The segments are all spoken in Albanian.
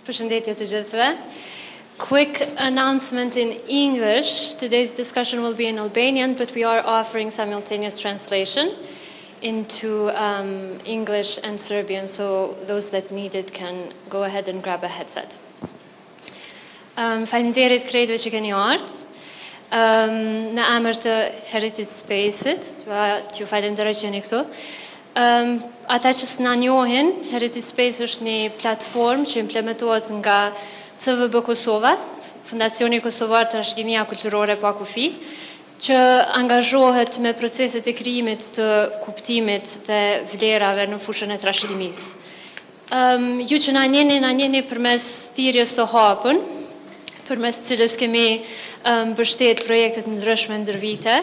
Përshëndetje të gjithëve. Quick announcement in English. Today's discussion will be in Albanian, but we are offering simultaneous translation into um, English and Serbian, so those that need it can go ahead and grab a headset. Um, faleminderit krejtve që keni ardhë. Um, në emër të Heritage Space-it, t'ju falenderoj që jeni këtu. Um, ata që s'na njohin, Heritage Space është një platformë që implementohet nga CVB Kosova, Fondacioni Kosovar Trashëgimia Kulturore pa kufi, që angazhohet me proceset e krijimit të kuptimit dhe vlerave në fushën e trashëgimisë. Um, ju që na njihni, na njihni përmes thirrjes së hapun, përmes cilës kemi um, mbështet projektet ndryshme ndër vite.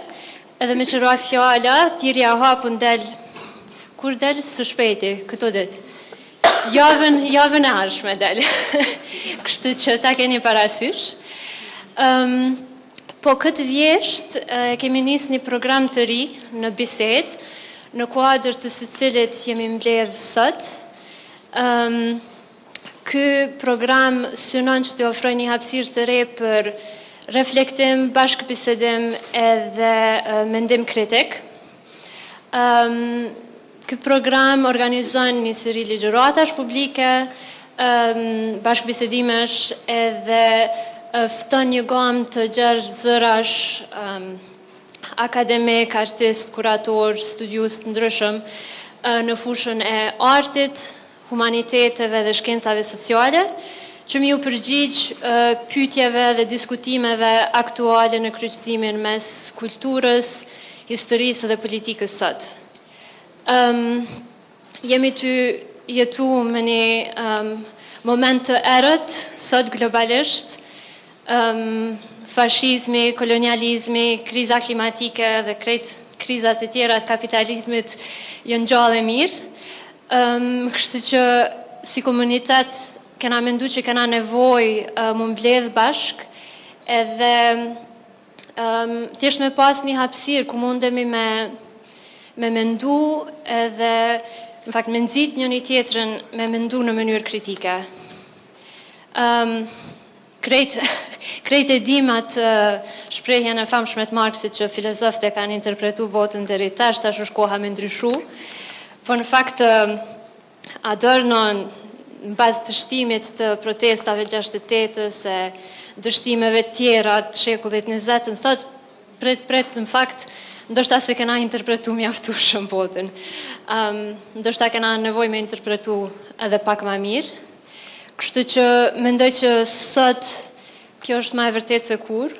Edhe me që ra fjala, thirrja e hapun del, kur del së shpejti, këto ditë. Javën, javën e ardhshme del. Kështu që ta keni parasysh. Um, po këtë vjesht kemi nis një program të ri në bisedë, në kuadër të së cilit jemi mbledh sot. Um, ky program synon që të ofrojë një hapësirë të re për reflektim, bashkëbisedim edhe mendim kritik. Um, ky program organizon një seri ligjëratash publike, um, bashkëbisedimesh edhe fton një gamë të gjerë zërash um, akademik, artist, kurator, studiues të ndryshëm në fushën e artit, humaniteteve dhe shkencave sociale, që mi u përgjigj pyetjeve dhe diskutimeve aktuale në kryqëzimin mes kulturës, historisë dhe politikës sot. Um, jemi tu jetu me një um, moment të errët sot globalisht, um, fashizmi, kolonializmi, kriza klimatike dhe krejt krizat e tjera të kapitalizmit janë gjallë e mirë. Um, kështu që si komunitet kena mendu që kena nevojë uh, mu mbledh bashk edhe um, thjesht me pas një hapësirë ku mundemi me me mendu edhe në fakt me nxit njëri tjetrën me mendu në mënyrë kritike. Um, krejt, krejt e dim atë shprehjen e famshme të Marksit që filozofët e kanë interpretu botën deri tash, tash është koha me ndryshu. Po në fakt Adorno në bazë dështimit të protestave 68-ës e dështimeve tjera të shekullit 20, më thot, pret, pret, në fakt, ndoshta se kena interpretu mjaftueshëm botën. Um, ndoshta kena nevojë me interpretu edhe pak ma mirë. Kështu që mendoj që sot kjo është ma e vërtetë se kur.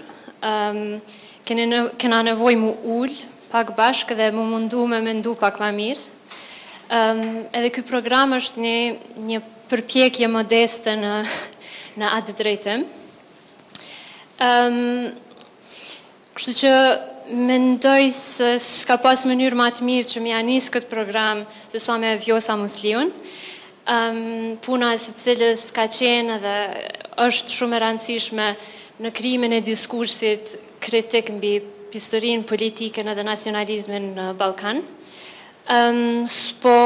Um, keni në, kena nevojë mu ul pak bashkë dhe mu mundu me mendu pak ma mirë. Um, edhe ky program është një, një përpjekje modeste në, në atë drejtim. Um, kështu që mendoj se s'ka pas mënyrë ma të mirë që m'ja nis këtë program se sa me Vjosa Musliun. Um, puna e së cilës ka qenë edhe është shumë e rëndësishme në krijimin e diskursit kritik mbi historinë, politikën edhe nacionalizmin në Ballkan. Um, s'po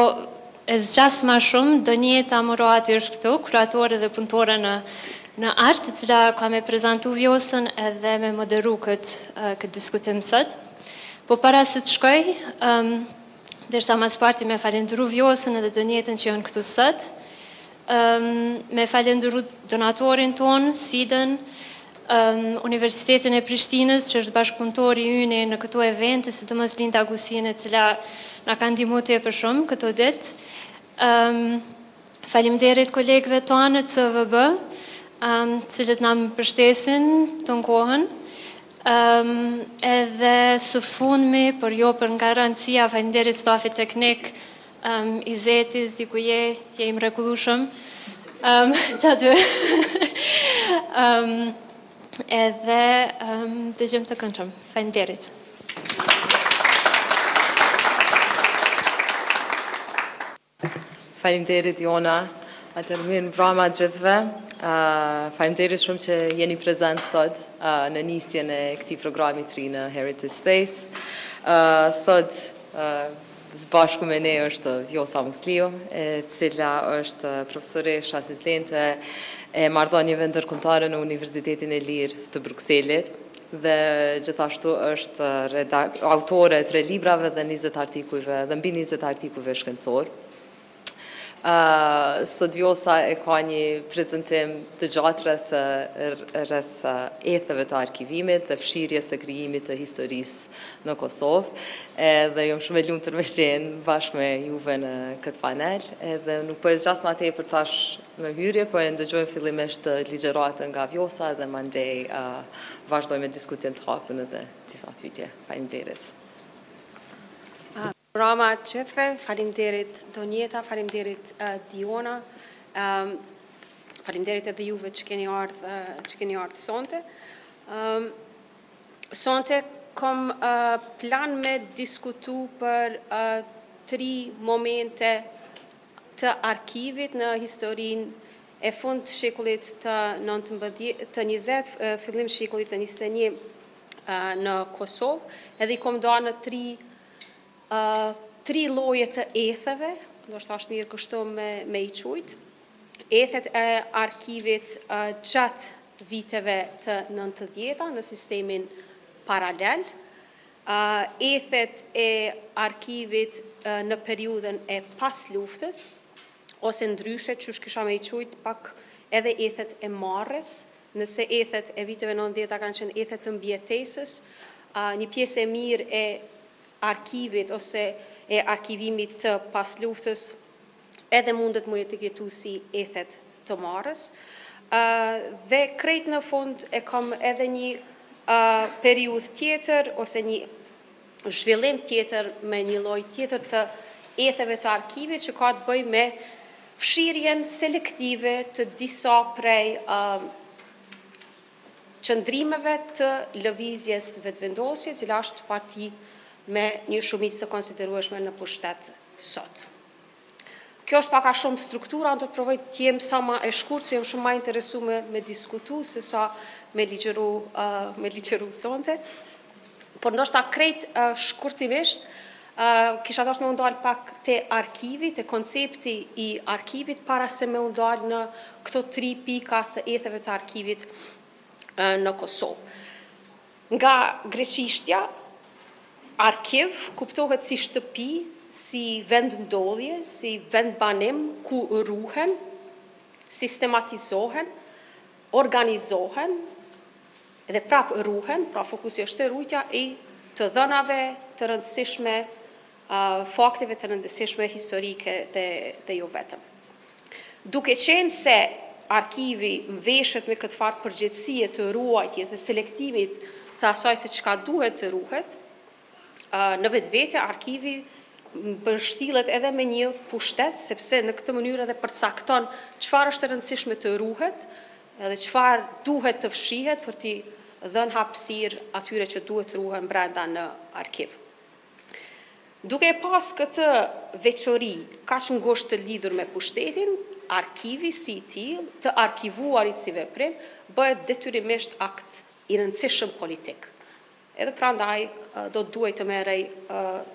e zgjas ma shumë, Donjeta Murati është këtu, kuratore dhe punëtore në në art, e cila ka me prezantu Vjosën edhe me moderu këtë këtë diskutim sot. Po para se të shkoj, um, Derisa mas pari me falendëru Vjosën edhe Donjetën që janë këtu sot, um, me falendëru donatorin tonë, Sidën, um, Universitetin e Prishtinës, që është bashkëpunëtori yni në këto evente, sidomos Linda Gusin, e cila na ka ndihmu tepër shumë këto ditë. Um, Faleminderit kolegëve tanë në CVB, um, të cilët na mbështesin të në kohën. Um, edhe së fundmi, por jo për nga rëndësia, faleminderit stafit teknik, um, Izeti, s'di ku je, je i mrekullueshëm. Um, qaty. um, edhe um, dëgjim të këndshëm. Faleminderit. Faleminderit Jona. Atëherë mirëmbrama gjithëve. Uh, faleminderit shumë që jeni prezent sot uh, në nisjen e këtij programi të ri në Heritage Space. Uh, sot uh, së bashku me ne është Vjosa Musliu, e cila është profesoreshë asistente e Marrëdhënieve Ndërkombëtare në Universitetin e Lirë të Brukselit dhe gjithashtu është autore e tre librave dhe 20 artikujve dhe mbi 20 artikujve shkencor. Sot Vjosa e ka një prezentim të gjatë rreth rreth etheve të arkivimit dhe fshirjes dhe krijimit të historisë në Kosovë. Edhe jam shumë e lumtur me qenë bashkë me juve në këtë panel, edhe nuk po e zgjas ma tepër tash në hyrje, po e ndëgjojmë fillimisht ligjëratën nga Vjosa edhe mandej vazhdojmë me diskutim të hapur edhe disa pyetje. Faleminderit. Mbrama të gjithëve, faleminderit Donjeta, faleminderit Diona, faleminderit edhe juve që keni ardhë, që keni ardhë sonte. Sonte kom plan me diskutu për tri momente të arkivit në historinë e fund shekullit të 19, të 20, fillim shekullit të 21 në Kosovë, edhe i kom da në tri tri lloje të etheve, ndoshta është mirë kështu me, me i qujt. Ethet e arkivit gjatë viteve të 90-ta në sistemin paralel, ethet e arkivit në periudhën e pasluftës, ose ndryshe, qysh kisha me i qujt, pak edhe ethet e marres, nëse ethet e viteve 90-ta kanë qenë ethet të mbijetesës, një pjesë e mirë e arkivit ose e arkivimit të pasluftës edhe mundet mu etiketu si ethet të marres. Dhe krejt në fund e kam edhe një periudhë tjetër ose një zhvillim tjetër me një lloj tjetër të etheve të arkivit që ka të bëjë me fshirjen selektive të disa prej qëndrimeve të lëvizjes Vetëvendosje, cila është parti me një shumicë të konsiderueshme në pushtet sot. Kjo është pak a shumë struktura, unë do të provoj të jem sa ma e shkurt, se jam shumë ma interesume me diskutu, se sa me ligjëru, uh, me ligjëru sonte. Por ndoshta krejt uh, shkurtimisht, uh, kisha dashur me u ndal pak te arkivi, te koncepti i arkivit, para se me u ndal në këto tri pika të etheve të arkivit uh, në Kosovë. Nga greqishtja, arkiv kuptohet si shtëpi, si vendndodhje, si vendbanim ku ruhen, sistematizohen, organizohen dhe prap ruhen, pra fokusi është te ruajtja i të dhënave të rëndësishme, fakteve të rëndësishme historike dhe, dhe jo vetëm. Duke qenë se arkivi mveshet me këtë farë përgjegjësie të ruajtjes dhe selektimit të asaj se çka duhet të ruhet, në vetvete arkivi mbështillet edhe me një pushtet, sepse në këtë mënyrë edhe përcakton çfarë është e rëndësishme të ruhet edhe çfarë duhet të fshihet për t'i dhënë hapësirë atyre që duhet të ruhen brenda në arkiv. Duke e pas këtë veçori kaq ngushtë të lidhur me pushtetin, arkivi si i tillë, të arkivuarit si veprim, bëhet detyrimisht akt i rëndësishëm politik. Edhe prandaj do të duhej të merrej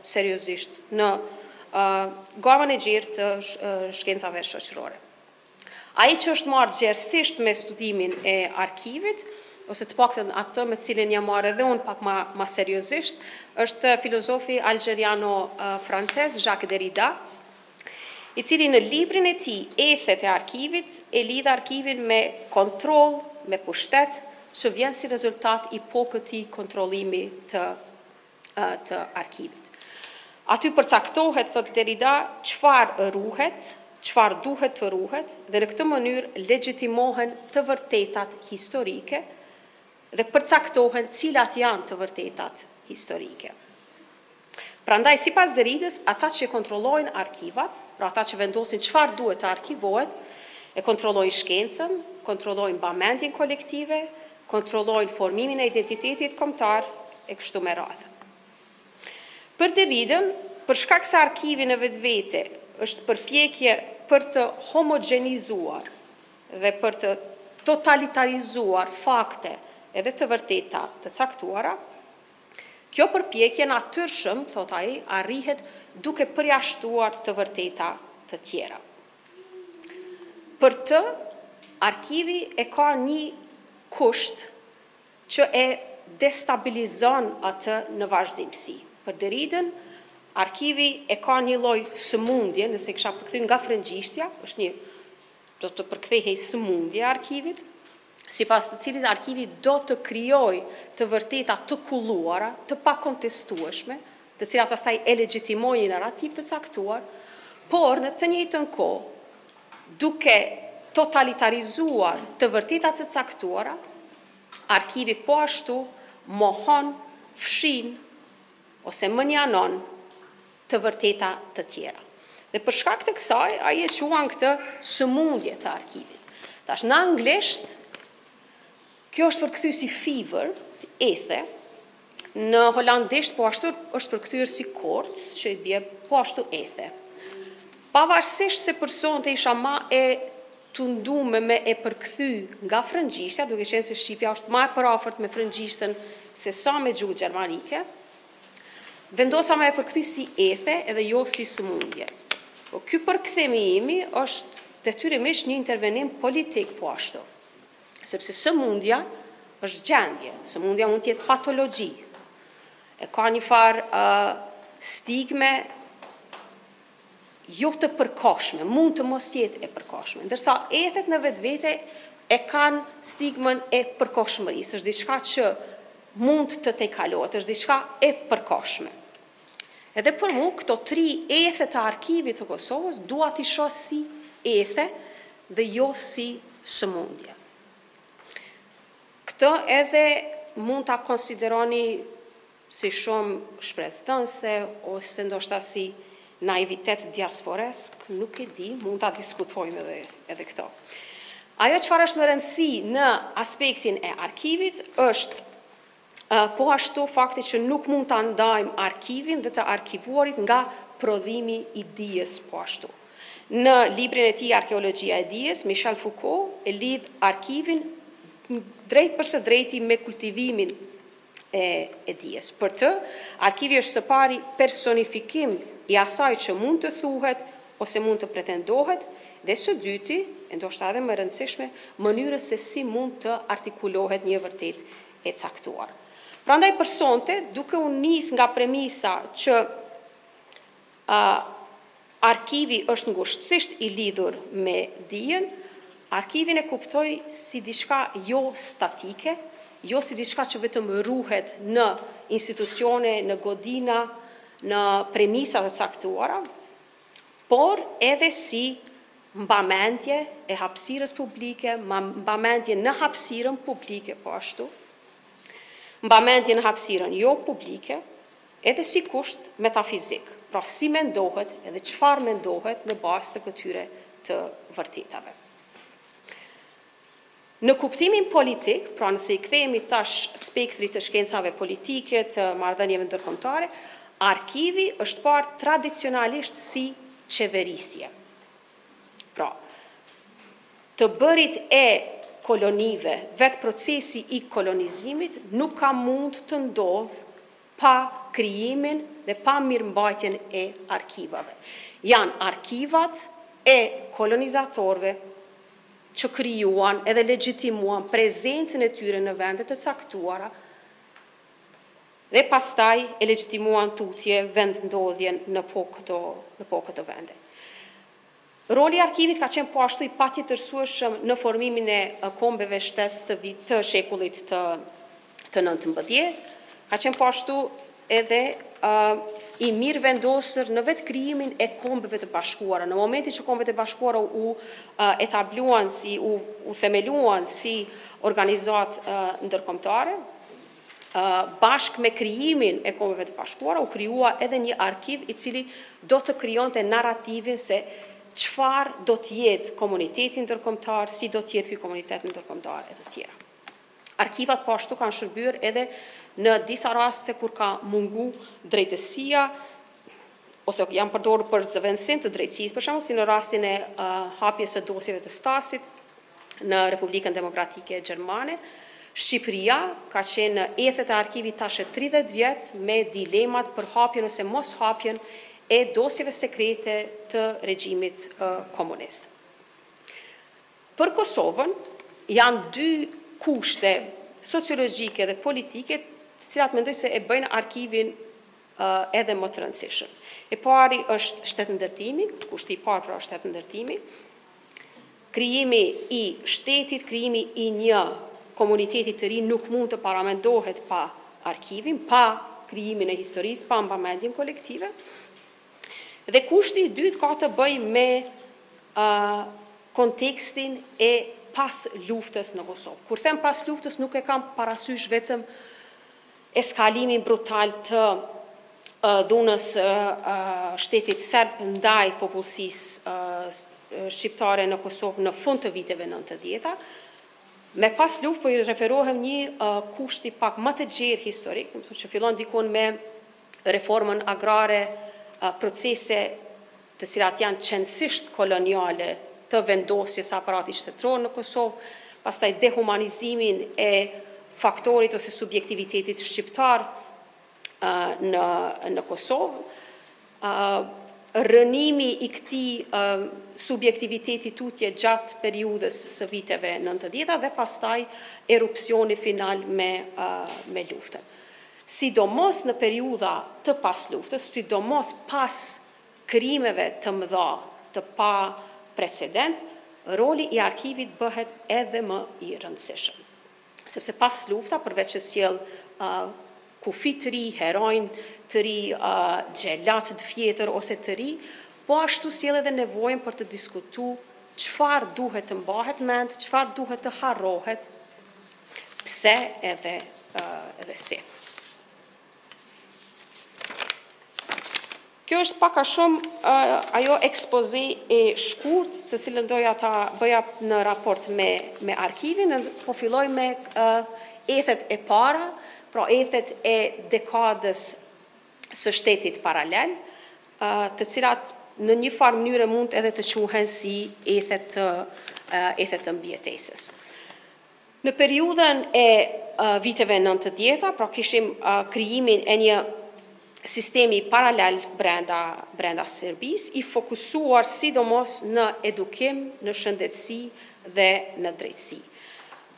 seriozisht në gamën e gjerë të shkencave shoqërore. Ai që është marrë gjerësisht me studimin e arkivit, ose të paktën atë me të cilin jam marrë edhe unë pak ma, ma seriozisht, është filozofi algjeriano-francez Jacques Derrida, i cili në librin e tij Ethet e arkivit e lidh arkivin me kontroll, me pushtet, që vjen si rezultat i po këtij kontrollimi të të arkivit. Aty përcaktohet, thotë Derrida, çfarë ruhet, çfarë duhet të ruhet dhe në këtë mënyrë legjitimohen të vërtetat historike dhe përcaktohen cilat janë të vërtetat historike. Prandaj, sipas Derridës, ata që kontrollojnë arkivat, pra ata që vendosin çfarë duhet të arkivohet, e kontrollojnë shkencën, kontrollojnë mbamendjen kolektive, kontrollojnë formimin e identitetit kombëtar e kështu me radhë. Për Derridën, për shkak se arkivi në vetvete është përpjekje për të homogjenizuar dhe për të totalitarizuar fakte edhe të vërteta të caktuara, kjo përpjekje natyrshëm, thot ai, arrihet duke përjashtuar të vërteta të tjera. Për të, Arkivi e ka një kusht që e destabilizon atë në vazhdimësi. Për Derridën, arkivi e ka një lloj sëmundje, nëse kisha përkthy nga frëngjishtja, është një do të përkthehej sëmundje e arkivit, sipas të cilit arkivi do të krijojë të vërteta të kulluara, të pakontestueshme, të cilat pastaj e legjitimojnë një narrativë të caktuar, por në të njëjtën kohë, duke totalitarizuar të vërteta të caktuara, arkivi po ashtu mohon, fshin ose mënjanon të vërteta të tjera. Dhe për shkak të kësaj, ai e quan këtë sëmundje të arkivit. Tash në anglisht, kjo është përkthyer si fever, si ethe, në holandisht po ashtu është përkthyer si koorts, që i bie po ashtu ethe. Pavarësisht se për sonte isha ma e tundume me e përkthy nga frëngjishtja, duke qenë se shqipja është ma e përafërt me frëngjishtën se sa me gjuhë gjermanike, vendosa me e përkthy si ethe edhe jo si sëmundje. Po ky përkthim i imi është detyrimisht një intervenim politik po ashtu. Sepse sëmundja është gjendje, sëmundja mund të jetë patologji. E ka një farë uh, stigme jo të përkohshme, mund të mos jetë e përkohshme, ndërsa ethet në vetvete e kanë stigmën e përkohshmërisë, është diçka që mund të tejkalohet, është diçka e përkohshme. Edhe për mu, këto tri ethe të arkivit të Kosovës, dua t'i shoh si ethe dhe jo si sëmundje. Këtë edhe mund ta konsideroni si shumë shpresëdhënëse ose ndoshta si naivitet diasporesk, nuk e di, mund ta diskutojmë edhe edhe këto. Ajo çfarë është me rëndësi në aspektin e arkivit është po ashtu fakti që nuk mund ta ndajmë arkivin dhe të arkivuarit nga prodhimi i dijes po ashtu. Në librin e tij Arkeologjia e dijes, Michel Foucault e lidh arkivin drejtpërsëdrejti me kultivimin e, e dijes. Për të, arkivi është së pari personifikim i asaj që mund të thuhet ose mund të pretendohet, dhe së dyti, e ndoshta edhe më e rëndësishme, mënyrës se si mund të artikulohet një vërtet e caktuar. Prandaj për sonte, duke u nis nga premisa që a, arkivi është ngushtësisht i lidhur me dijen, arkivin e kuptoj si diçka jo statike, jo si diçka që vetëm ruhet në institucione, në godina, në premisa të caktuara, por edhe si mbamendje e hapësirës publike, mbamendje në hapësirën publike po ashtu, mbamendje në hapësirën jo publike, edhe si kusht metafizik, pra si mendohet edhe çfarë mendohet në bazë të këtyre të vërtetave. Në kuptimin politik, pra nëse i kthehemi tash spektrit të shkencave politike, të marrëdhënieve ndërkombëtare, arkivi është parë tradicionalisht si qeverisje. Pra, të bërit e kolonive, vetë procesi i kolonizimit nuk ka mund të ndodhë pa krijimin dhe pa mirëmbajtjen e arkivave. Janë arkivat e kolonizatorëve që krijuan edhe legjitimuan prezencën e tyre në vende të caktuara dhe pastaj e legjitimuan tutje vendndodhjen në po këto në po këto vende. Roli i arkivit ka qenë po ashtu i patjetërsueshëm në formimin e kombeve shtet të vit të shekullit të të 19, ka qenë po ashtu edhe uh, i mirë vendosur në vetë krijimin e kombeve të bashkuara. Në momentin që kombet e bashkuara u uh, etabluan si u, u themeluan si organizatë uh, ndërkombëtare, bashkë me krijimin e Kombeve të Bashkuara u krijua edhe një arkiv i cili do të krijonte narrativin se çfarë do të jetë komuniteti ndërkombëtar, si do të jetë ky komunitet ndërkombëtar e të tjera. Arkivat po ashtu kanë shërbyer edhe në disa raste kur ka mungu drejtësia ose janë përdorur për zëvendësim të drejtësisë, për shembull si në rastin e uh, hapjes së dosjeve të Stasit në Republikën Demokratike Gjermane. Shqipëria ka qenë në ethet e arkivit tash e 30 vjet me dilemat për hapjen ose mos hapjen e dosjeve sekrete të regjimit komunist. Për Kosovën janë dy kushte sociologjike dhe politike, të cilat mendoj se e bëjnë arkivin edhe më të rëndësishëm. E pari është shtetndërtimi, kushti i parë pra është shtetndërtimi, krijimi i shtetit, krijimi i një komuniteti të ri nuk mund të paramendohet pa arkivin, pa krijimin e historisë, pa mbamendjen kolektive. Dhe kushti i dytë ka të bëjë me kontekstin e pas luftës në Kosovë. Kur them pas luftës nuk e kam parasysh vetëm eskalimin brutal të dhunës shtetit serb ndaj popullsisë shqiptare në Kosovë në fund të viteve 90-ta. Me pas luftë po i referohem një kushti pak më të gjerë historik, që fillon dikun me reformën agrare, procese të cilat janë qenësisht koloniale të vendosjes së aparatit shtetëror në Kosovë, pastaj dehumanizimin e faktorit ose subjektivitetit shqiptar në në Kosovë, rrënimi i këtij subjektiviteti tutje gjatë periudhës së viteve 90-ta dhe pastaj erupsioni final me me luftën. Sidomos në periudha të pasluftës, sidomos pas krimeve të mëdha të pa precedent, roli i arkivit bëhet edhe më i rëndësishëm. Sepse pas lufta, përveç që sjell kufi të ri, heronj të ri, xhelat të vjetër ose të ri, po ashtu sjell edhe nevojën për të diskutu çfarë duhet të mbahet mend, çfarë duhet të harrohet, pse edhe edhe si. Kjo është pak a shumë ajo ekspoze e shkurt, të cilën doja ta bëja në raport me me arkivin, po filloj me ethet e para, pra ethet e dekadës së shtetit paralel, të cilat në një farë mënyre mund edhe të quhen si ethet të ethet të mbijetesës. Në periudhën e viteve 90-ta, pra kishim krijimin e një sistemi paralel brenda brenda Serbisë, i fokusuar sidomos në edukim, në shëndetësi dhe në drejtësi.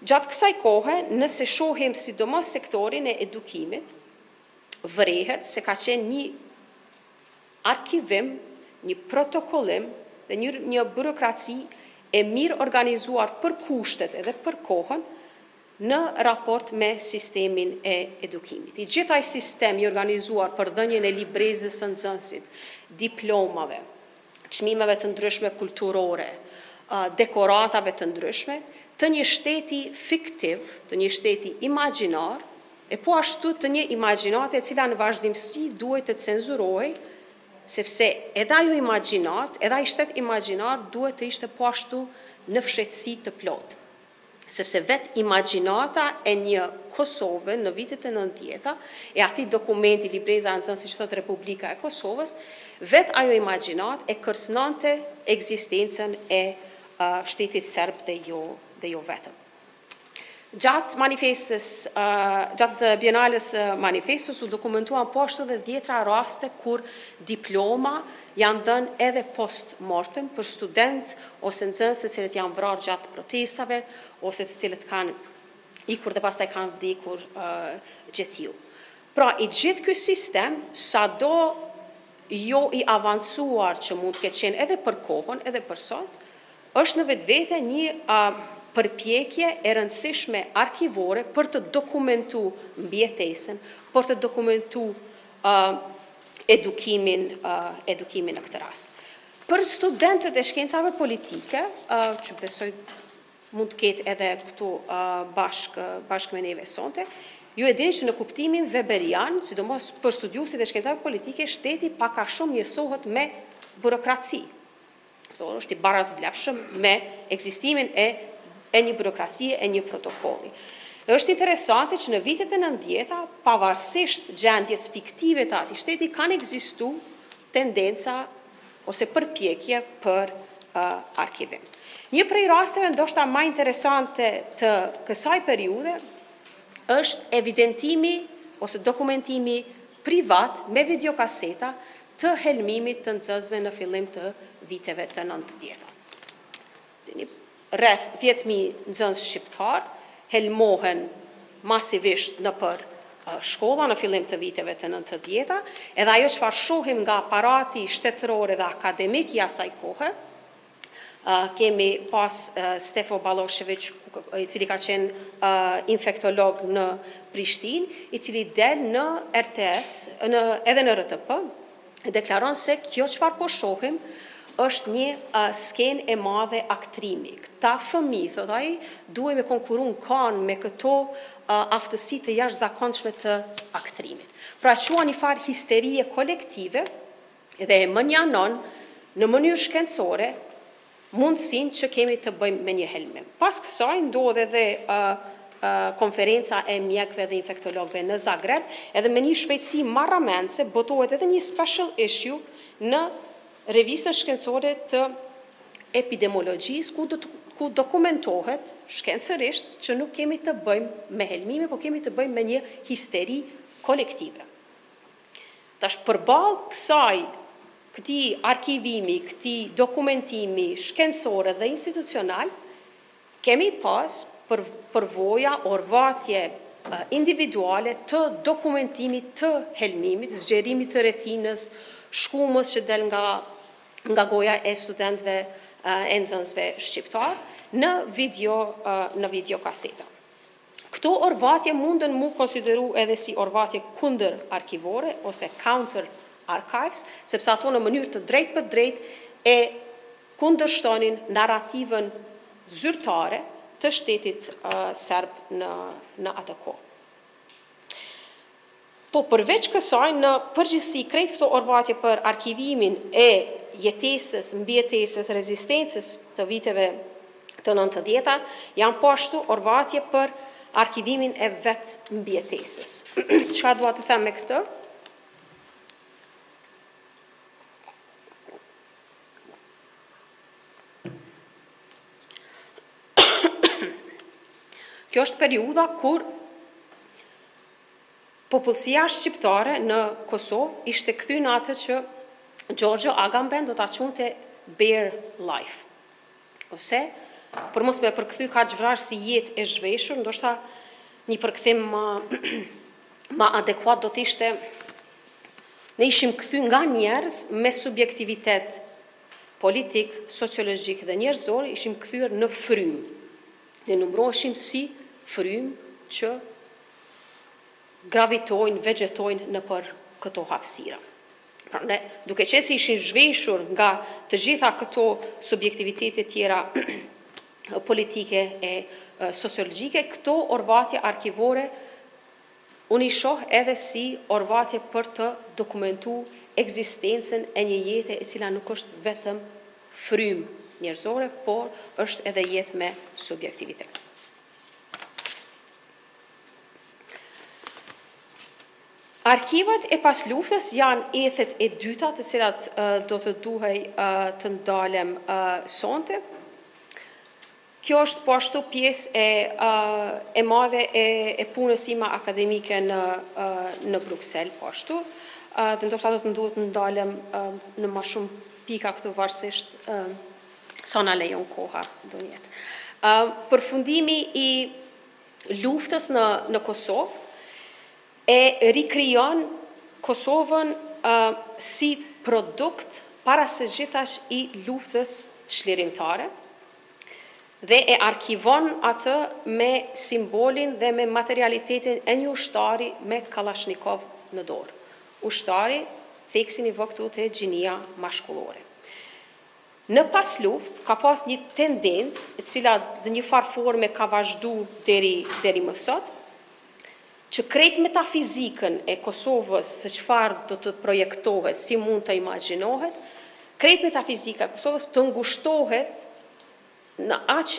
Gjatë kësaj kohe, nëse shohim sidomos sektorin e edukimit, vërehet se ka qenë një arkivim, një protokollim dhe një, një burokraci e mirë organizuar për kushtet edhe për kohën në raport me sistemin e edukimit. I gjithë ai sistem i organizuar për dhënien e librezës së nxënësit, diplomave, çmimeve të ndryshme kulturore, dekoratave të ndryshme, të një shteti fiktiv, të një shteti imagjinar, e po ashtu të një imagjinate e cila në vazhdimësi duhet të cenzurohej, sepse edhe ajo imagjinatë, edhe ai shtet imagjinar duhet të ishte po ashtu në fshehtësi të plotë. Sepse vetë imagjinata e një Kosove në vitet e 90-ta, e atij dokumenti Libreza e nxënësit që thotë Republika e Kosovës, vetë ajo imagjinatë e kërcënonte ekzistencën e shtetit serb dhe jo dhe jo vetëm. Gjatë manifestës, gjatë bienales së manifestës u dokumentuan po ashtu edhe dhjetra raste kur diploma janë dhënë edhe post mortem për student ose nxënës të cilët janë vrarë gjatë protestave ose të cilët kanë ikur dhe pastaj kanë vdekur gjetiu. Pra, i gjithë ky sistem, sado jo i avancuar që mund të ketë qenë edhe për kohën, edhe për sot, është në vetvete një përpjekje e rëndësishme arkivore për të dokumentu mbijetesën, për të dokumentu edukimin, edukimin në këtë rast. Për studentët e shkencave politike, që besoj mund të ketë edhe këtu bashkë, bashkë me neve sonte, ju e dini që në kuptimin weberian, sidomos për studiuesit e shkencave politike, shteti pak a shumë njësohet me burokraci. Thonë, është i barazvlefshëm me ekzistimin e e një burokracie e një protokolli. Dhe është interesante që në vitet e 90-ta, pavarësisht gjendjes fiktive të atij shteti, kanë ekzistu tendenca ose përpjekje për arkivim. Një prej rasteve ndoshta më interesante të kësaj periudhe është evidentimi ose dokumentimi privat me videokaseta të helmimit të nxënësve në fillim të viteve të 90-ta. Rreth 10.000 nxënës shqiptar helmohen masivisht nëpër shkolla në fillim të viteve të 90-ta, edhe ajo çfarë shohim nga aparati shtetëror edhe akademik i asaj kohe, kemi pas Stefo Ballosheviq, i cili ka qenë infektolog në Prishtinë, i cili del në RTS, në, edhe në RTP, deklaron se kjo çfarë po shohim është një skenë e madhe aktrimi. Këta fëmijë, thot ai, duhet me konkuru në Kanë me këto aftësi të jashtëzakonshme të aktrimit. Pra quan një farë histerie kolektive dhe e mënjanon në mënyrë shkencore mundësinë që kemi të bëjmë me një helmim. Pas kësaj ndodh edhe konferenca e mjekëve dhe infektologëve në Zagreb, edhe me një shpejtësi marramendëse botohet edhe një special issue në revistën shkencore të epidemiologjisë, ku do të ku dokumentohet shkencërisht që nuk kemi të bëjmë me helmime, po kemi të bëjmë me një histeri kolektive. Tash përballë kësaj këtij arkivimi, këtij dokumentimi shkencore dhe institucional, kemi pas për, përvoja, orvatje individuale të dokumentimit të helmimit, zgjerimit të retinës, shkumës që del nga nga goja e studentëve e nxënësve shqiptar në video në videokaseta. Këto orvatje mundën mu konsideru edhe si orvatje kundër arkivore ose counter archives, sepse ato në mënyrë të drejtë për drejtë e kundërshtonin narrativën zyrtare të shtetit serb në, në atë kohë. Po përveç kësaj, në përgjithësi krejt këto orvatje për arkivimin e jetesës, mbijetesës, rezistencës të viteve të 90-ta, janë po ashtu orvatje për arkivimin e vetë mbijetesës. Çka dua të them me këtë? Kjo është periudha kur popullsia shqiptare në Kosovë ishte kthy në atë që Giorgio Agamben do ta quante bare life. Ose, për mos me përkthy kaq vrazhd si jetë e zhveshur, ndoshta një përkthim më më adekuat do të ishte ne ishim kthy nga njerëz me subjektivitet politik, sociologjik dhe njerëzor, ishim kthyer në frymë. Ne numëroheshim si frymë që gravitojnë, vegjetojnë nëpër këto hapësira. Pra ne, duke qenë se ishin zhveshur nga të gjitha këto subjektivitete tjera politike e sociologjike, këto orvatje arkivore unë i shoh edhe si orvatje për të dokumentu ekzistencën e një jete e cila nuk është vetëm frymë njerëzore, por është edhe jetë me subjektivitet. Arkivat e pas luftës janë ethet e dyta të cilat do të duhej të ndalem sonte. Kjo është po ashtu pjesë e e madhe e e punës sime akademike në në Bruksel po ashtu, dhe ndoshta do të më duhet të ndalem në më shumë pika këtu varësisht sa na lejon koha ndonjëherë. Përfundimi i luftës në në Kosovë e rikrijon Kosovën si produkt para së gjithash i luftës çlirimtare dhe e arkivon atë me simbolin dhe me materialitetin e një ushtari me kallashnikov në dorë. Ushtari, theksin i vë këtu te gjinia mashkullore. Në pasluftë ka pas një tendencë, e cila në një farë forme ka vazhdu deri deri më sot, që krejt metafizikën e Kosovës se çfarë do të projektohet, si mund të imagjinohet, krejt metafizika e Kosovës të ngushtohet në aq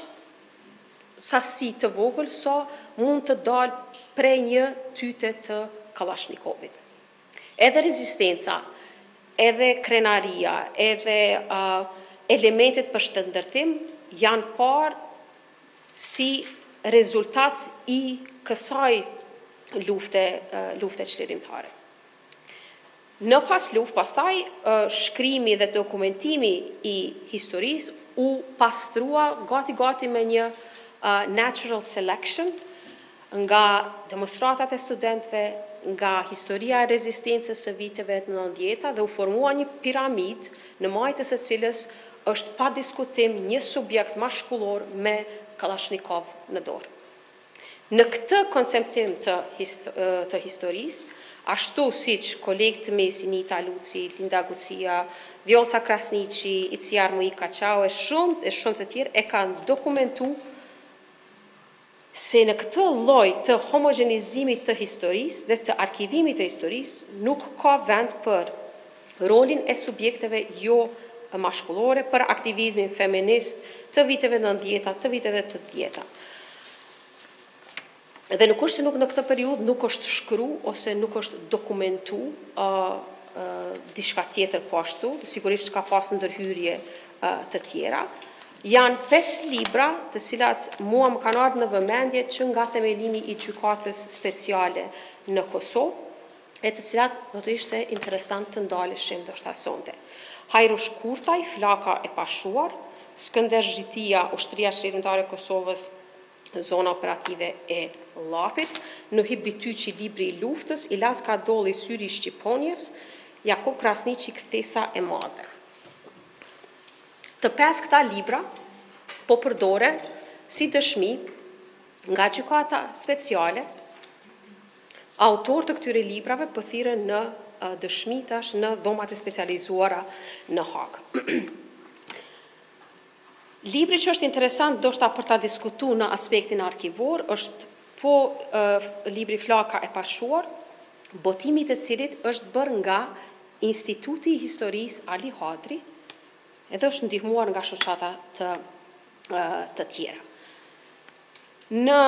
sasi të vogël sa mund të dalë prej një tyte të Kallashnikovit. Edhe rezistenca, edhe krenaria, edhe uh, elementet për shtetndërtim janë parë si rezultat i kësaj lufte, lufte çlirimtare. Në pasluftë, pastaj, shkrimi dhe dokumentimi i historisë. u pastrua gati gati me një natural selection nga demonstratat e studentëve, nga historia e rezistencës së viteve të nëntëdhjeta dhe u formua një piramidë në majë të së cilës është pa diskutim një subjekt mashkullor me kallashnikov në dorë. Në këtë konceptim të të historisë, ashtu siç kolegë të mi si Nita Luci, Linda Gucia, Vjollca Krasniqi, Itziar Mujica Cao e shumë e shumë të tjerë e kanë dokumentu se në këtë lloj të homogjenizimit të historisë dhe të arkivimit të historisë nuk ka vend për rolin e subjekteve jo mashkullore, për aktivizmin feminist të viteve nëntëdhjeta, të viteve tetëdhjeta. Dhe nuk është se nuk në këtë periudhë nuk është shkru ose nuk është dokumentu uh, diçka tjetër po ashtu, sigurisht ka pas ndërhyrje uh, të tjera. Janë pesë libra të cilat mua më kanë ardhur në vëmendje që nga themelimi i gjykatës speciale në Kosovë, e të cilat do të ishte interesant të ndaleshim ndoshta sonte. Hajrush Kurtaj, Flaka e pashuar, Skënder Zhitia, Ushtria Çlirimtare e Kosovës, Zona Operative e Llapit, Nuhip Bytyqi, Libri i Luftës, Ilaz Kadolli, Syri i Shqiponjës, Jakup Krasniqi, Kthesa e Madhe. Të pesë këta libra po përdoren si dëshmi nga Gjykata Speciale. Autorë të këtyre librave po thirren në dëshmi tash në dhomat e specializuara në Hagë. Libri që është interesant ndoshta për ta diskutu në aspektin arkivor është po libri Flaka e pashuar, botimi i të cilit është bërë nga Instituti i Historisë Ali Hadri edhe është ndihmuar nga shoqata të të tjera. Në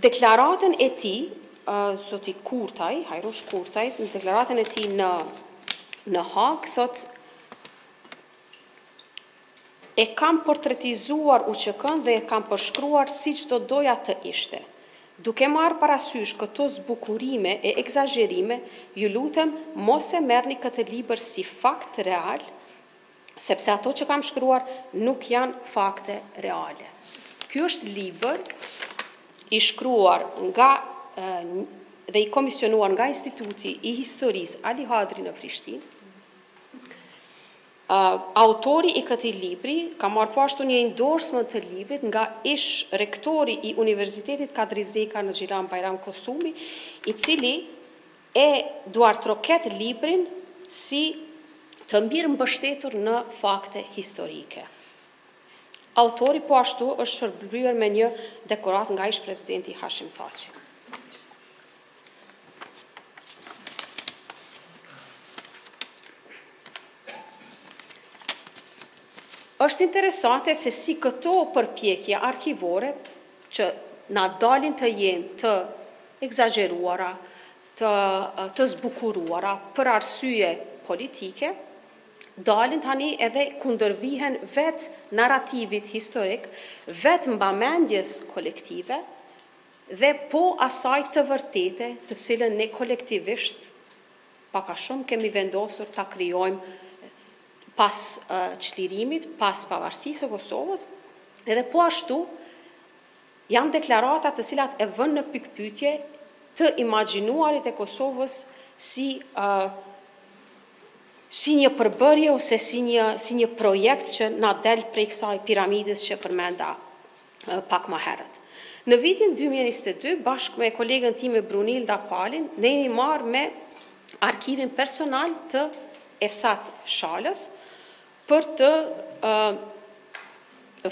deklaratën e tij, zoti Kurtaj, Hajrush Kurtaj, në deklaratën e tij në në Hagë thotë E kam portretizuar UÇK-në dhe e kam përshkruar siç do doja të ishte. Duke marrë parasysh këto zbukurime e ekzagjerime, ju lutem mos e merrni këtë libër si fakt real, sepse ato që kam shkruar nuk janë fakte reale. Ky është libër i shkruar nga dhe i komisionuar nga Instituti i Historisë Ali Hadri në Prishtinë. Autori i këtij libri ka marrë po ashtu një endorsement të librit nga ish rektori i Universitetit Kadri Zeka në Gjilan Bajram Kosumi, i cili e duartroket librin si të mirë mbështetur në fakte historike. Autori po ashtu është shpërblyer me një dekoratë nga ish presidenti Hashim Thaçi. Është interesante se si këto përpjekje arkivore që na dalin të jenë të ekzagjeruara, të, të zbukuruara për arsye politike, dalin tani edhe kundërvihen vetë narrativit historik, vetë mbamendjes kolektive, dhe po asaj të vërtete të cilën ne kolektivisht pak a shumë kemi vendosur ta krijojmë pas çlirimit, pas pavarësisë së Kosovës, edhe po ashtu janë deklarata të cilat e vënë në pikëpyetje të imagjinuarit e Kosovës si si një përbërje ose si një si një projekt që na del prej kësaj piramidës që përmenda pak ma herët. Në vitin 2022, bashkë me kolegën time Brunilda Palin, ne jemi marrë me arkivin personal të Esat Shalës për të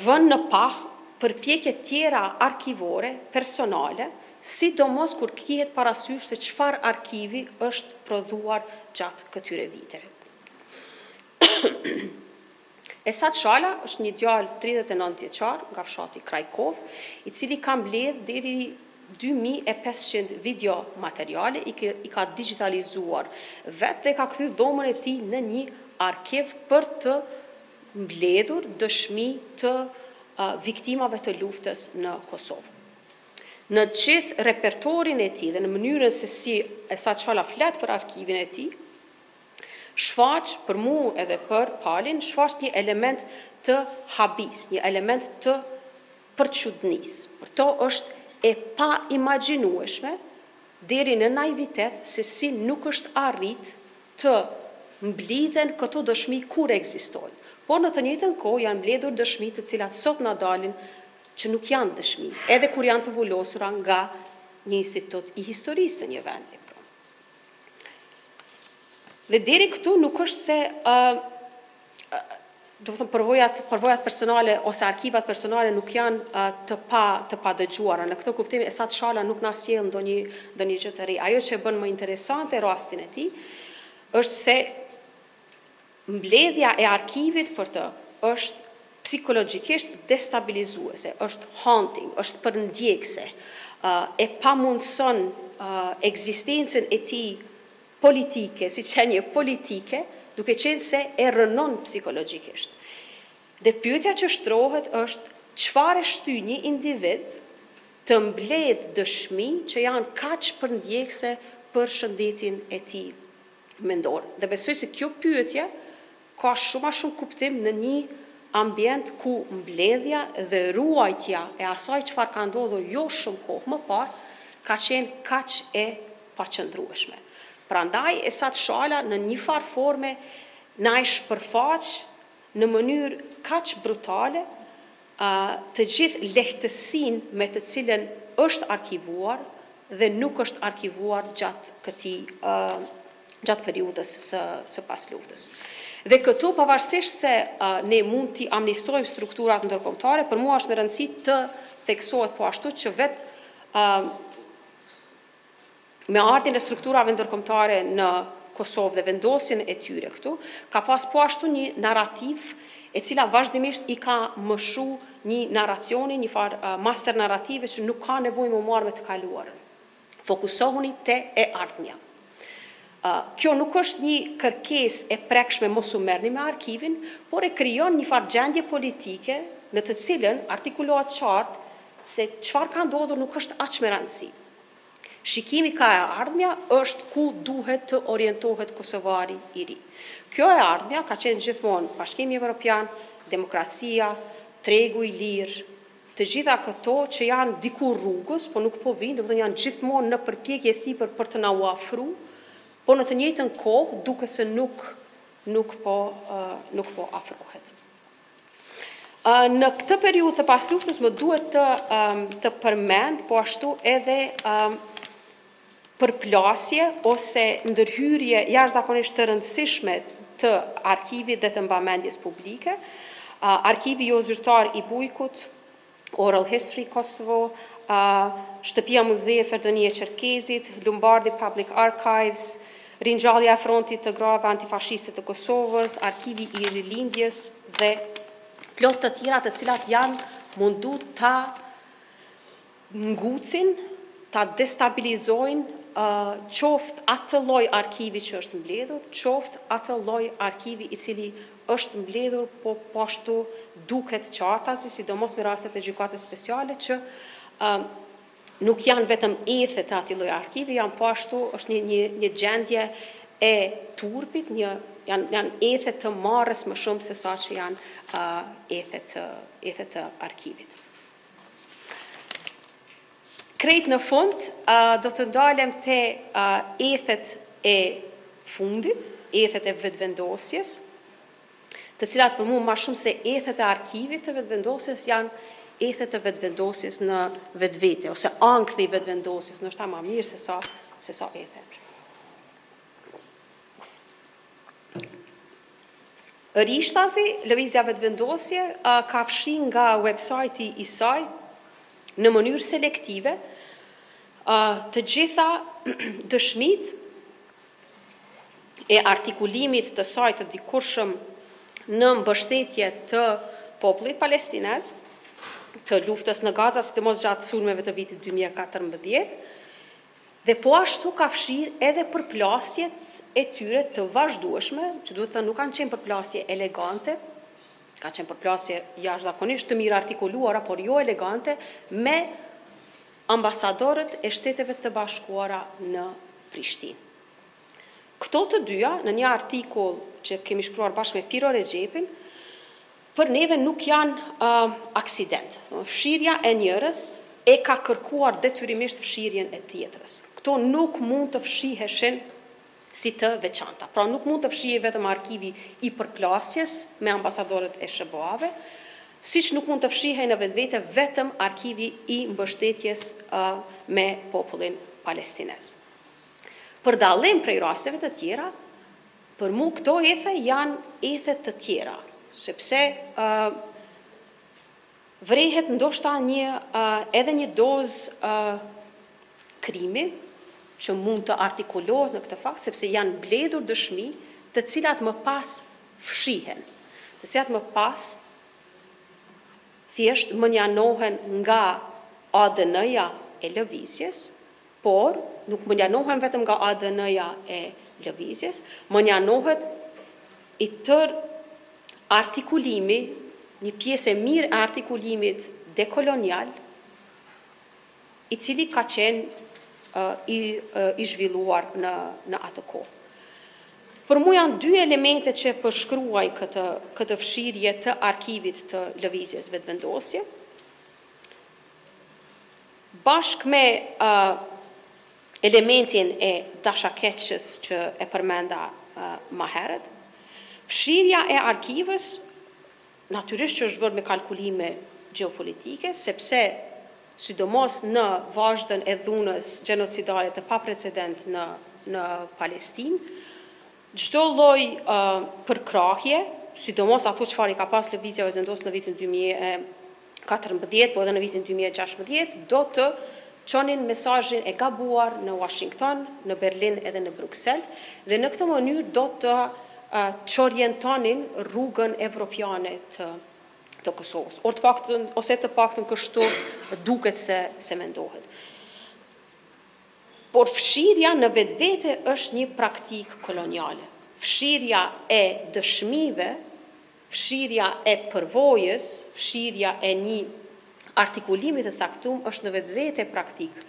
vënë në pah përpjekje tjera arkivore personale, sidomos kur kihet parasysh se çfarë arkivi është prodhuar gjatë këtyre viteve. Esat Shala është një djalë 39 vjeçar nga fshati Krajkovë, i cili ka mbledh deri 2500 video materiale, i, i ka digjitalizuar vetë dhe ka kthy dhomën e tij në një arkiv për të mbledhur dëshmi të viktimave të luftës në Kosovë. Në gjithë repertorin e tij dhe në mënyrën se si Esat Shala flet për arkivin e tij, Shfaq për mu edhe për Palin, shfaq një element të habisë, një element të përçudnisë. Për to është e paimagjinueshme deri në naivitet se si nuk është arrit të mblidhen këto dëshmi kur ekzistojnë. Por në të njëjtën kohë janë mbledhur dëshmi të cilat sot na dalin që nuk janë dëshmi, edhe kur janë të vulosura nga një institut i historisë së një vendi. Pra. Dhe deri këtu nuk është se uh, do të thënë përvojat përvojat personale ose arkivat personale nuk janë uh, të pa të padëgjuara. Në këtë kuptim Esat Shala nuk na sjell ndonjë ndonjë gjë të re. Ajo që e bën më interesante rastin e tij është se mbledhja e arkivit për të është psikologjikisht destabilizuese, është haunting, është përndjekëse, uh, e pamundëson uh, ekzistencën e tij politike, si qenie politike, duke qenë se e rrënon psikologjikisht. Dhe pyetja që shtrohet është çfarë e shty një individ të mbledh dëshmi që janë kaq përndjekëse për shëndetin e tij mendor. Dhe besoj se kjo pyetje ka shumë ma shumë kuptim në një ambient ku mbledhja dhe ruajtja e asaj çfarë ka ndodhur jo shumë kohë më parë ka qenë kaq e paqëndrueshme. Prandaj Esat Shala në një farë forme na e shpërfaq në mënyrë kaq brutale të gjithë lehtësinë me të cilën është arkivuar dhe nuk është arkivuar gjatë këtij gjatë periudhës së së pasluftës. Dhe këtu pavarësisht se ne mund t'i amnistojmë strukturat ndërkombëtare, për mua është me rëndësi të theksohet po ashtu që vetë Me ardhjen e strukturave ndërkombëtare në Kosovë dhe vendosjen e tyre këtu, ka pas po ashtu një narrativë e cila vazhdimisht i ka mëshu një narracioni, një farë master narrative që nuk ka nevojë me u marrë me të kaluarën. Fokusohuni te e ardhmja. Kjo nuk është një kërkesë e prekshme mos u merrni me arkivin, por e krijon një farë gjendje politike në të cilën artikulohet qartë se çfarë ka ndodhur nuk është aq me rëndësi. Shikimi ka e ardhmja është ku duhet të orientohet kosovari i ri. Kjo e ardhmja ka qenë gjithmonë Bashkimi Evropian, demokracia, tregu i lirë, të gjitha këto që janë diku rrugës, po nuk po vijnë, domethënë janë gjithmonë në përpjekje e sipër për të na u afru, po në të njëjtën kohë duket se nuk nuk po nuk po afrohet. Në këtë periudhë të pasluftës më duhet të të përmend po ashtu edhe përplasje ose ndërhyrje jashtëzakonisht të rëndësishme të arkivit dhe të mbamendjes publike. Arkivi jo zyrtar i Bujkut, Oral History Kosovo, Shtëpia Muze e Ferdonije Qerkezit, Lumbardhi Public Archives, Ringjallja e Frontit të Grave Antifashiste të Kosovës, Arkivi i Rilindjes dhe plot të tjera të cilat janë mundu ta ngucin, ta destabilizojnë qoftë atë lloj arkivi që është mbledhur, qoftë atë lloj arkivi i cili është mbledhur, po po ashtu duket qartazi, sidomos me rastet e gjykatës speciale që nuk janë vetëm ethe të atij lloj arkivi, janë po ashtu është një një një gjendje e turpit, një janë janë ethe të marrës më shumë se sa që janë uh, ethe të ethe të arkivit. Krejt në fund, do të ndalem te ethet e fundit, ethet e vetëvendosjes, të cilat për mua ma shumë se ethet e arkivit të vetëvendosjes janë ethe të vetëvendosjes në vetvete ose ankthi i vetëvendosjes, ndoshta ma mirë se sa se sa ethe. Rishtazi, Lëvizja Vetëvendosje ka fshi nga websajti i saj në mënyrë selektive të gjitha dëshmitë e artikulimit të saj të dikurshëm në mbështetje të popullit palestinez, të luftës në Gaza, sidomos gjatë sulmeve të vitit 2014, Dhe po ashtu ka fshirë edhe përplasjet e tyre të vazhdueshme, që duhet thënë nuk kanë qenë përplasje elegante, kanë qenë përplasje jashtëzakonisht të mirë artikuluara, por jo elegante, me ambasadorët e Shteteve të Bashkuara në Prishtinë. Këto të dyja, në një artikull që kemi shkruar bashkë me Piro Rexhepin, për neve nuk janë aksident. Fshirja e njërës e ka kërkuar detyrimisht fshirjen e tjetrës. Këto nuk mund të fshiheshin si të veçanta. Pra nuk mund të fshihej vetëm arkivi i përplasjes me ambasadorët e SHBA-ve, siç nuk mund të fshihej në vetvete vetëm arkivi i mbështetjes me popullin palestinez. Për dallim prej rasteve të tjera, për mu këto ethe janë ethe të tjera, sepse vrehet ndoshta një edhe një dozë krimi që mund të artikulohet në këtë fakt, sepse janë mbledhur dëshmi të cilat më pas fshihen, të cilat më pas thjesht mënjanohen nga ADN-ja e lëvizjes, por nuk mënjanohen vetëm nga ADN-ja e lëvizjes, mënjanohet i tërë artikulimi, një pjesë e mirë e artikulimit dekolonial, i cili ka qenë i, i zhvilluar në, në atë kohë. Për mu janë dy elemente që përshkruajnë këtë, këtë fshirje të arkivit të lëvizjes vetëvendosje. Bashkë me uh, elementin e dashakeqës që e përmenda uh, ma herët, fshirja e arkivës natyrisht që është bërë me kalkulime gjeopolitike, sepse sidomos në vazhdën e dhunës gjenocidale të paprecedent në, në Palestinë, çdo lloj uh, përkrahje, sidomos ato çfarë i ka pas lëvizja vetëvendosje në vitin 2014, po edhe në vitin 2016, do të çonin mesazhin e gabuar në Washington, në Berlin edhe në Bruksel, dhe në këtë mënyrë do të çorientonin rrugën evropiane të të Kosovës. Or të paktën ose të paktën kështu duket se se mendohet. Por fshirja në vetvete është një praktikë koloniale. Fshirja e dëshmive, fshirja e përvojës, fshirja e një artikulimi të caktuar është në vetvete praktikë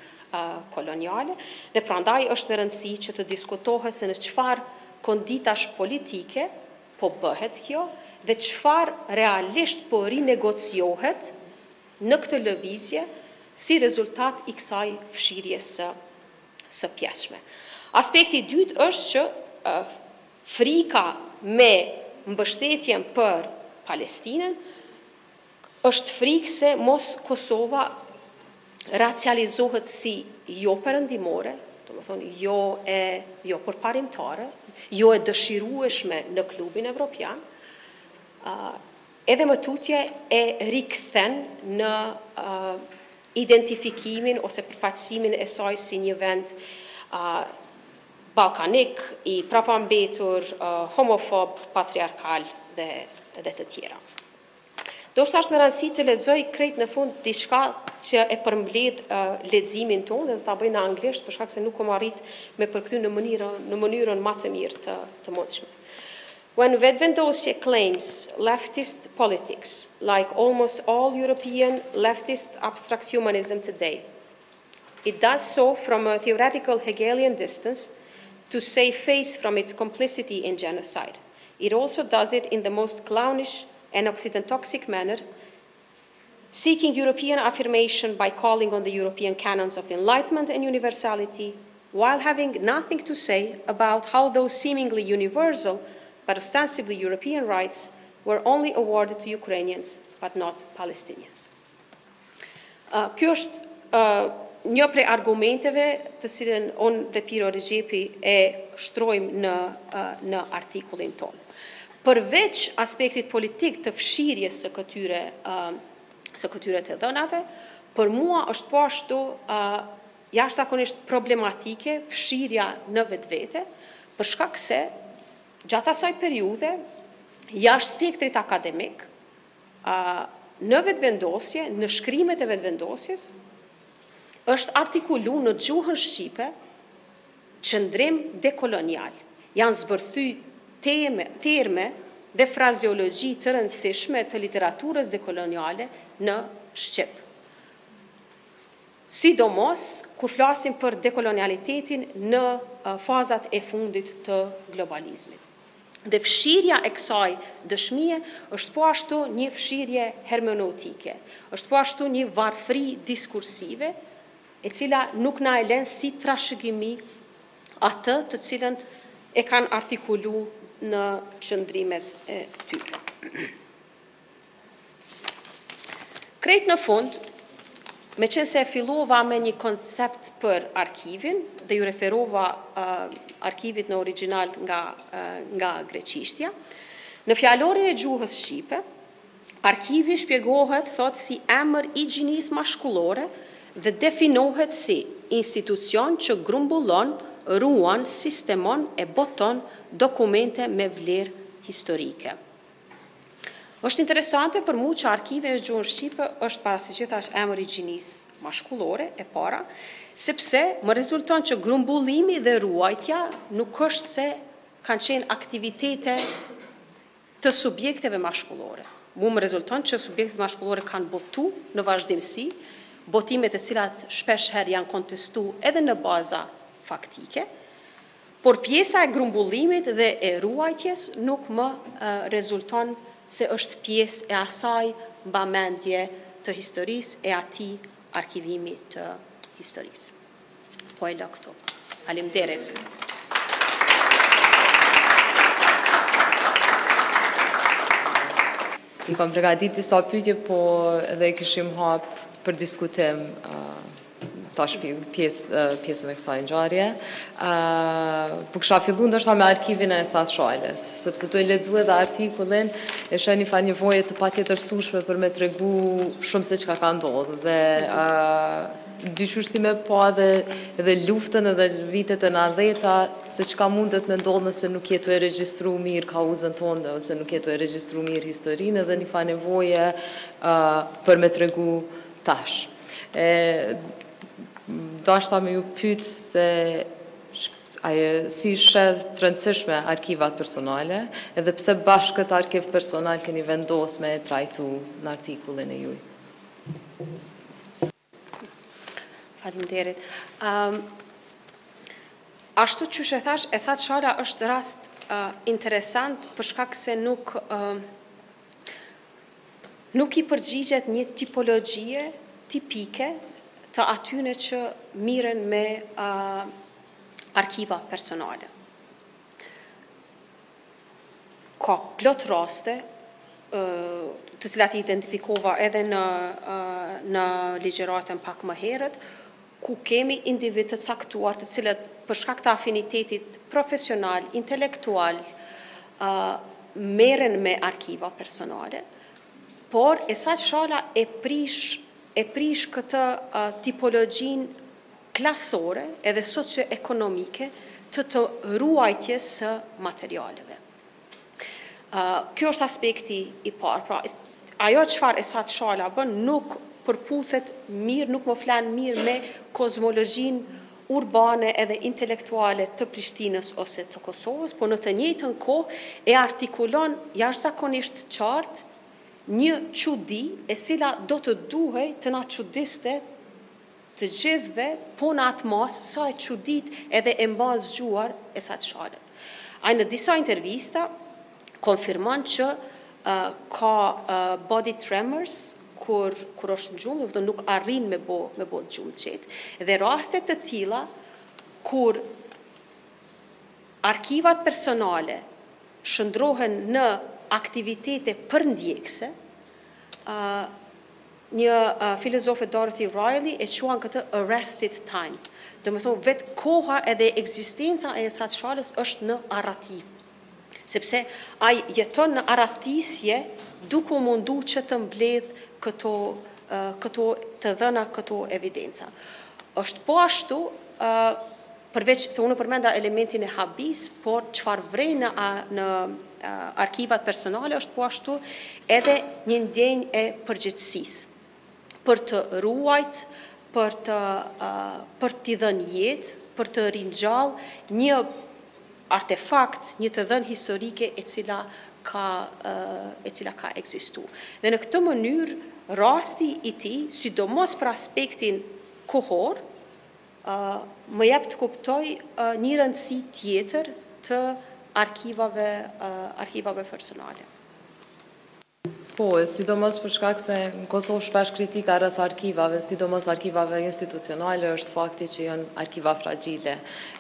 koloniale dhe prandaj është me rëndësi që të diskutohet se në çfarë konditash politike po bëhet kjo dhe çfarë realisht po rinegociohet në këtë lëvizje si rezultat i kësaj fshirjes së së pjesshme. Aspekti i dytë është që frika me mbështetjen për Palestinën është frikë se mos Kosova racializohet si jo perëndimore, do të thonë jo e jo përparimtare, jo e dëshirueshme në klubin evropian, edhe më tutje e rikthen në identifikimin ose përfaqësimin e saj si një vend ballkanik, i prapambetur, homofob, patriarkal dhe dhe të tjera. Ndoshta është me rëndësi të lexoj krejt në fund diçka që e përmbledh leximin tonë dhe do ta bëj në anglisht për shkak se nuk kam arrit me përkthy në mënyrën në mënyrën më të mirë të të mundshme. When Vetëvendosje claims leftist politics, like almost all European leftist abstract humanism today, it does so from a theoretical Hegelian distance to save face from its complicity in genocide. It also does it in the most clownish and occidentoxic manner, seeking European affirmation by calling on the European canons of enlightenment and universality, while having nothing to say about how those seemingly universal but ostensibly European rights were only awarded to Ukrainians but not Palestinians. Uh, kjo është uh, një prej argumenteve të cilën unë dhe Piro Rexhepi e shtrojmë në, uh, në artikullin tonë. Përveç aspektit politik të fshirjes së këtyre, uh, së këtyre të dhënave, për mua është po ashtu uh, jashtëzakonisht problematike fshirja në vetvete, për shkak se gjatë asaj periudhe, jashtë spektrit akademik, uh, në vetëvendosje, në shkrimet e vetëvendosjes, është artikulu në gjuhën shqipe qëndrim dekolonial. Janë zbërthy teme, terme dhe frazeologji të rëndësishme të literaturës dekoloniale në shqip. Sidomos kur flasim për dekolonialitetin në fazat e fundit të globalizmit. Dhe fshirja e kësaj dëshmie është po ashtu një fshirje hermeneutike, është po ashtu një varfëri diskursive, e cila nuk na e len si trashëgimi atë të cilën e kanë artikulu në qëndrimet e tyre. Krejt në fund, meqenëse fillova me një koncept për arkivin dhe ju referova uh, arkivit në origjinal nga, uh, nga greqishtja, në fjalorin e gjuhës shqipe, arkivi shpjegohet, thot, si emër i gjinisë mashkullore dhe definohet si institucion që grumbullon, ruan, sistemon e boton dokumente me vlerë historike. Është interesante për mu që arkivi në gjuhën shqipe është para së gjithash emër i gjinisë mashkullore e para, sepse më rezulton që grumbullimi dhe ruajtja nuk është se kanë qenë aktivitete të subjekteve mashkullore. Mu më rezulton që subjektet mashkullore kanë botu në vazhdimësi, botimet e cilat shpesh herë janë kontestu edhe në baza faktike, por pjesa e grumbullimit dhe e ruajtjes nuk më rezulton se është pjesë e asaj mbamendje të historisë e atij arkivimi të historisë. Po e lë këtu. Faleminderit. I kam pregatit disa pyetje, po edhe e kishim hap për diskutim tash pjesë, pjesën e kësaj ngjarje. Uh, po kisha fillu ndoshta me arkivin e Esat Shalës, sepse tu e lexu edhe artikullin, e sheh një farë nevoje të patjetërsueshme për me tregu shumë se çka ka ndodhur dhe uh, diqysh si me pa edhe, edhe luftën edhe vitet e 90-ta, se çka mundet me ndodhë nëse nuk je tu e regjistru mirë kauzën tonë, ose nuk je tu e regjistru mirë historinë, edhe një farë nevoje uh, për me tregu tash. E, dashta me ju pyet se a si sheh të rëndësishme arkivat personale, edhe pse bashkë këtë arkiv personal keni vendos me e trajtu në artikullin e juj. Faleminderit. Um, ashtu që e thash, Esat Shala është rast uh, interesant për shkak se nuk uh, nuk i përgjigjet një tipologjie tipike të atyne që miren me uh, arkiva personale. Ka plot raste të cilat i identifikova edhe në në ligjëratën pak më herët, ku kemi individ të caktuar të cilët për shkak të afinitetit profesional, intelektual, uh, merren me arkiva personale, por Esat Shala e prish e prish këtë uh, tipologjinë klasore edhe socioekonomike të të ruajtjes së materialeve. Uh, kjo është aspekti i parë. Pra, ajo çfarë Esat Shala bën nuk përputhet mirë, nuk më flan mirë me kozmologjinë urbane edhe intelektuale të Prishtinës ose të Kosovës, po në të njëjtën kohë e artikulon jashtëzakonisht qartë një çudi e cila do të duhej të na çudiste të gjithëve, po në atë masë sa e çudit edhe e mban zgjuar Esat Shalën. Ai në disa intervista konfirmon që uh, ka uh, body tremors kur kur është në gjumë, do të thotë nuk arrin me bo me bo gjumë të qetë. Dhe raste të tilla kur arkivat personale shndrohen në aktivitete përndjekëse, uh, një uh, filozofe Dorothy Riley e quan këtë arrested time. Do me thonë, vetë koha edhe ekzistenca e Esat Shalës është në arrati. Sepse ai jeton në arratisje duke u mundu që të mbledh këto, uh, këto të dhëna, këto evidenca. Është po ashtu, uh, përveç se unë përmenda elementin e habis, por çfarë vrej në, në arkivat personale është po ashtu edhe një ndjenjë e përgjegjësisë për të ruajt, për të për t'i dhënë jetë, për të ringjall një artefakt, një të dhënë historike e cila ka e cila ka ekzistu. Dhe në këtë mënyrë rasti i tij, sidomos për aspektin kohor, më jep të kuptoj një rëndësi tjetër të arkivave, arkivave personale. Po, e sidomos për shkak se në Kosovë shpesh kritika rreth arkivave, sidomos arkivave institucionale, është fakti që janë arkiva fragjile.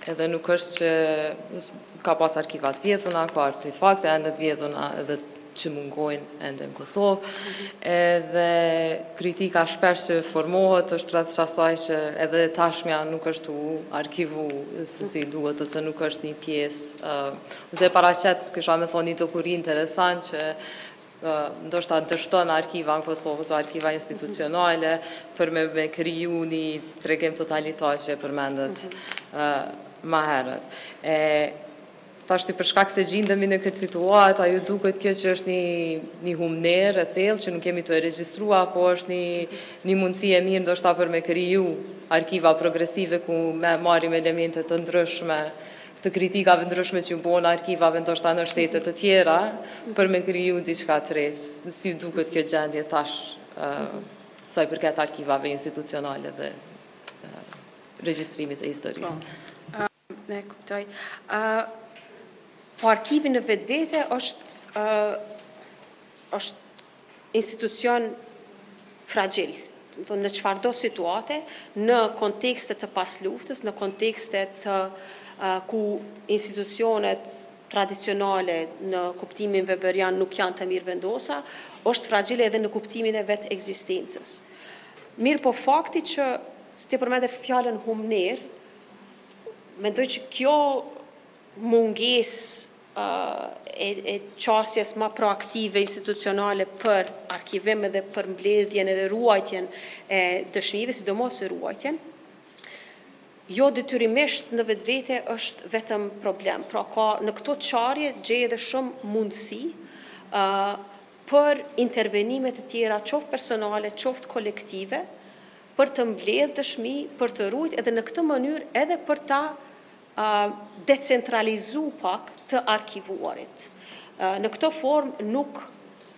Edhe nuk është që ka pas arkiva të vjedhuna, ka artefakte ende të vjedhuna edhe që mungojnë ende në Kosovë. Edhe kritika shpesh që formohet është rreth asaj që edhe tashmja nuk është u arkivu se si duhet ose nuk është një pjesë, ose paraqet, kisha me thonë, një dukuri interesant që ndoshta dështon arkiva në Kosovë ose arkiva institucionale për me, me kriju një tregim totalitar që e përmendët mm -hmm. ma herët. E, tashti për shkak se gjindemi në këtë situatë, a ju duket kjo që është një, një humnerë e thellë që nuk jemi të e regjistrua, apo është një, një mundësi e mirë ndoshta për me kriju arkiva progresive ku me marrim elemente të ndryshme të kritikave ndryshme që ju bohen arkivave ndoshta në shtete të tjera për me kriju diçka të re. Si ju duket kjo gjendje tash sa i përket arkivave institucionale dhe regjistrimit të historisë? Po, e kuptoj. Po arkivi në vetvete është është institucion fragjil, në çfarëdo situate, në kontekste të pasluftës, në kontekste të ku institucionet tradicionale në kuptimin weberian nuk janë të mirë vendosura, është fragjile edhe në kuptimin e vetë ekzistencës. Mirëpo fakti që ti përmende fjalën humnerë, mendoj që kjo mungesë e, e qasjes ma proaktive institucionale për arkivim edhe për mbledhjen edhe ruajtjen e dëshmive, sidomos ruajtjen, jo detyrimisht në vetvete është vetëm problem. Pra ka në këto çarje gjej edhe shumë mundësi uh, për intervenime të tjera, qoftë personale, qoftë kolektive, për të mbledhë dëshmi, për të rujt edhe në këtë mënyrë edhe për ta decentralizu pak të arkivuarit. Në këtë formë nuk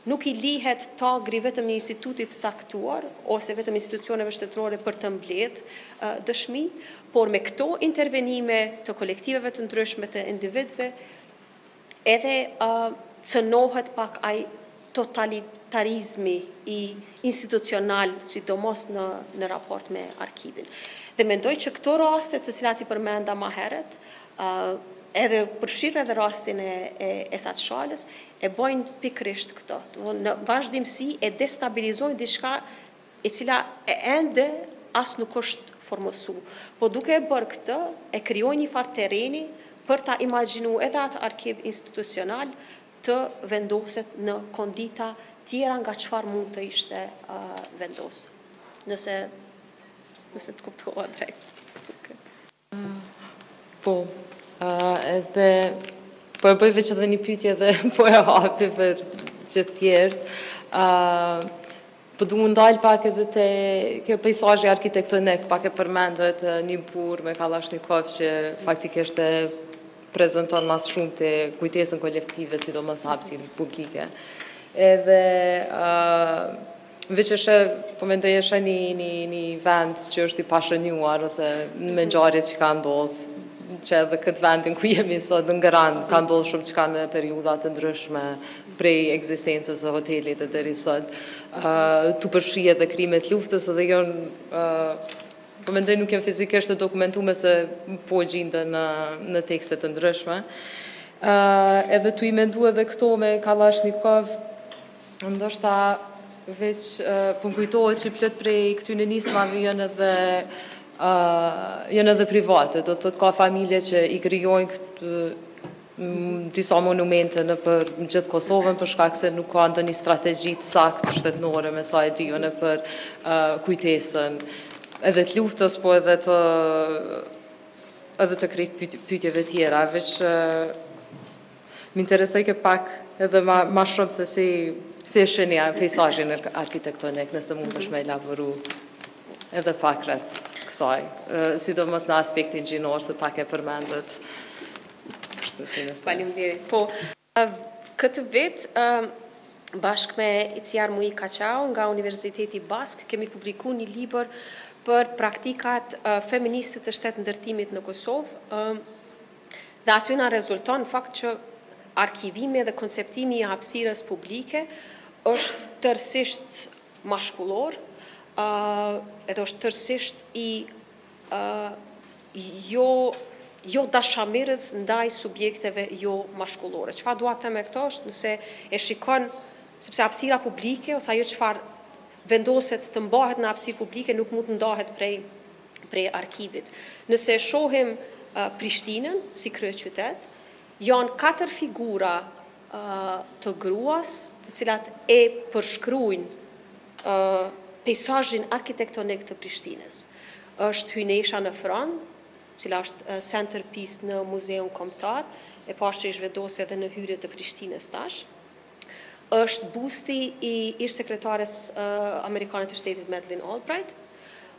nuk i lihet tagri vetëm një instituti të caktuar ose vetëm institucioneve shtetërore për të mbledh dëshmi, por me këto intervenime të kolektiveve të ndryshme të individëve edhe cënohet pak ai totalitarizmi i institucional, sidomos në në raport me arkivin. Dhe mendoj që këto raste të cilat i përmenda ma herët, edhe përfshirë edhe rastin e, e Esat Shalës, e bojnë pikërisht këto. Në vazhdimësi e destabilizojnë diçka e cila ende as nuk është formosu. Po duke e bërë këtë, e krijojnë një farë terreni për ta imagjinu edhe atë arkiv institucional të vendoset në kondita tjera nga çfarë mund të ishte vendosur. Nëse nëse të kuptova drejt. Po, edhe po e bëj veç edhe një pyetje dhe po e hapi për gjithë tjerët. Po du mu ndalë pak edhe te kjo peisazhi arkitektonik, pak e përmendët një burrë me kallashnikov që faktikisht e prezenton ma së shumti kujtesën kolektive, sidomos në hapësirë publike. Edhe veç e sheh, po mendoj e sheh një, një, një vend që është i pashënjuar ose me ngjarje që ka ndodhë, që edhe këtë vendin ku jemi sot në Grand, ka ndodhë shumë çka në periudha të ndryshme prej ekzistencës së hotelit e deri sot. Tu përfshi edhe krimet luftës edhe janë po mendoj nuk janë fizikisht të dokumentume se po gjinden në, në tekste të ndryshme. Edhe tu i mendu edhe këto me Kallashnikov, ndoshta veç po më kujtohet që plot prej këtyre nismave janë edhe janë edhe private, do të thotë ka familje që i krijojnë këtë disa monumente nëpër gjithë Kosovën për shkak se nuk ka ndonjë strategji të saktë shtetërore me sa e di unë për kujtesën edhe të luftës, po edhe të edhe të krejt pyetjeve tjera, veç më interesojke pak edhe ma, ma shumë se si si e shihni peisazhin arkitektonik, nëse mundesh me elaboru edhe pak rreth kësaj, sidomos në aspektin gjinor, se pak e përmendët. Kështu që nëse... Faleminderit. Po, këtë vit bashkë me Itziar Mujika Chao nga Universiteti Bask kemi publiku një libër për praktikat feministe të shtetndërtimit në Kosovë, dhe aty na rezulton në fakt që arkivimi dhe konceptimi i hapësirës publike është tërësisht mashkullor, edhe është tërësisht i jo jo dashamirës ndaj subjekteve jo mashkullore. Çfarë dua të them me këto është nëse e shikon sepse hapësira publike ose ajo çfarë vendoset të mbahet në hapësirë publike nuk mund të ndahet prej prej arkivit. Nëse e shohim Prishtinën si kryeqytet, janë katër figura të gruas, të cilat e përshkruajnë peisazhin arkitektonik të Prishtinës. Është Hyjnesha në fron, cila është centerpiece në Muzeun Kombëtar, e pashë që ish vendosë edhe në hyrje të Prishtinës tash. Është busti i ish sekretares amerikane të shtetit Madeleine Albright,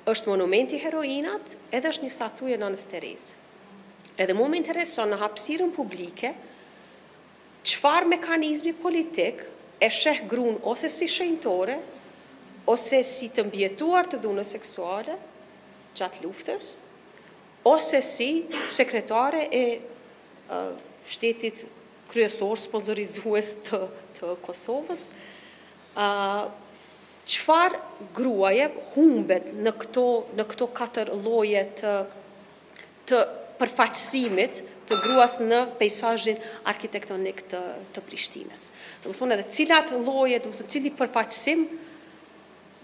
është monumenti Heroinat, edhe është një statujë e Nënës Terezë. Edhe mu më intereson në hapësirën publike, çfarë mekanizmi politik e sheh gruan ose si shenjtore, ose si të mbijetuar të dhunës seksuale gjatë luftës, ose si sekretare e shtetit kryesor sponsorizues të, të Kosovës, çfarë gruaje humbet në këto, në këto katër lloje të, të përfaqësimit të gruas në peisazhin arkitektonik të, të Prishtinës. Do të thonë edhe cilat lloje, do të thonë cili përfaqësim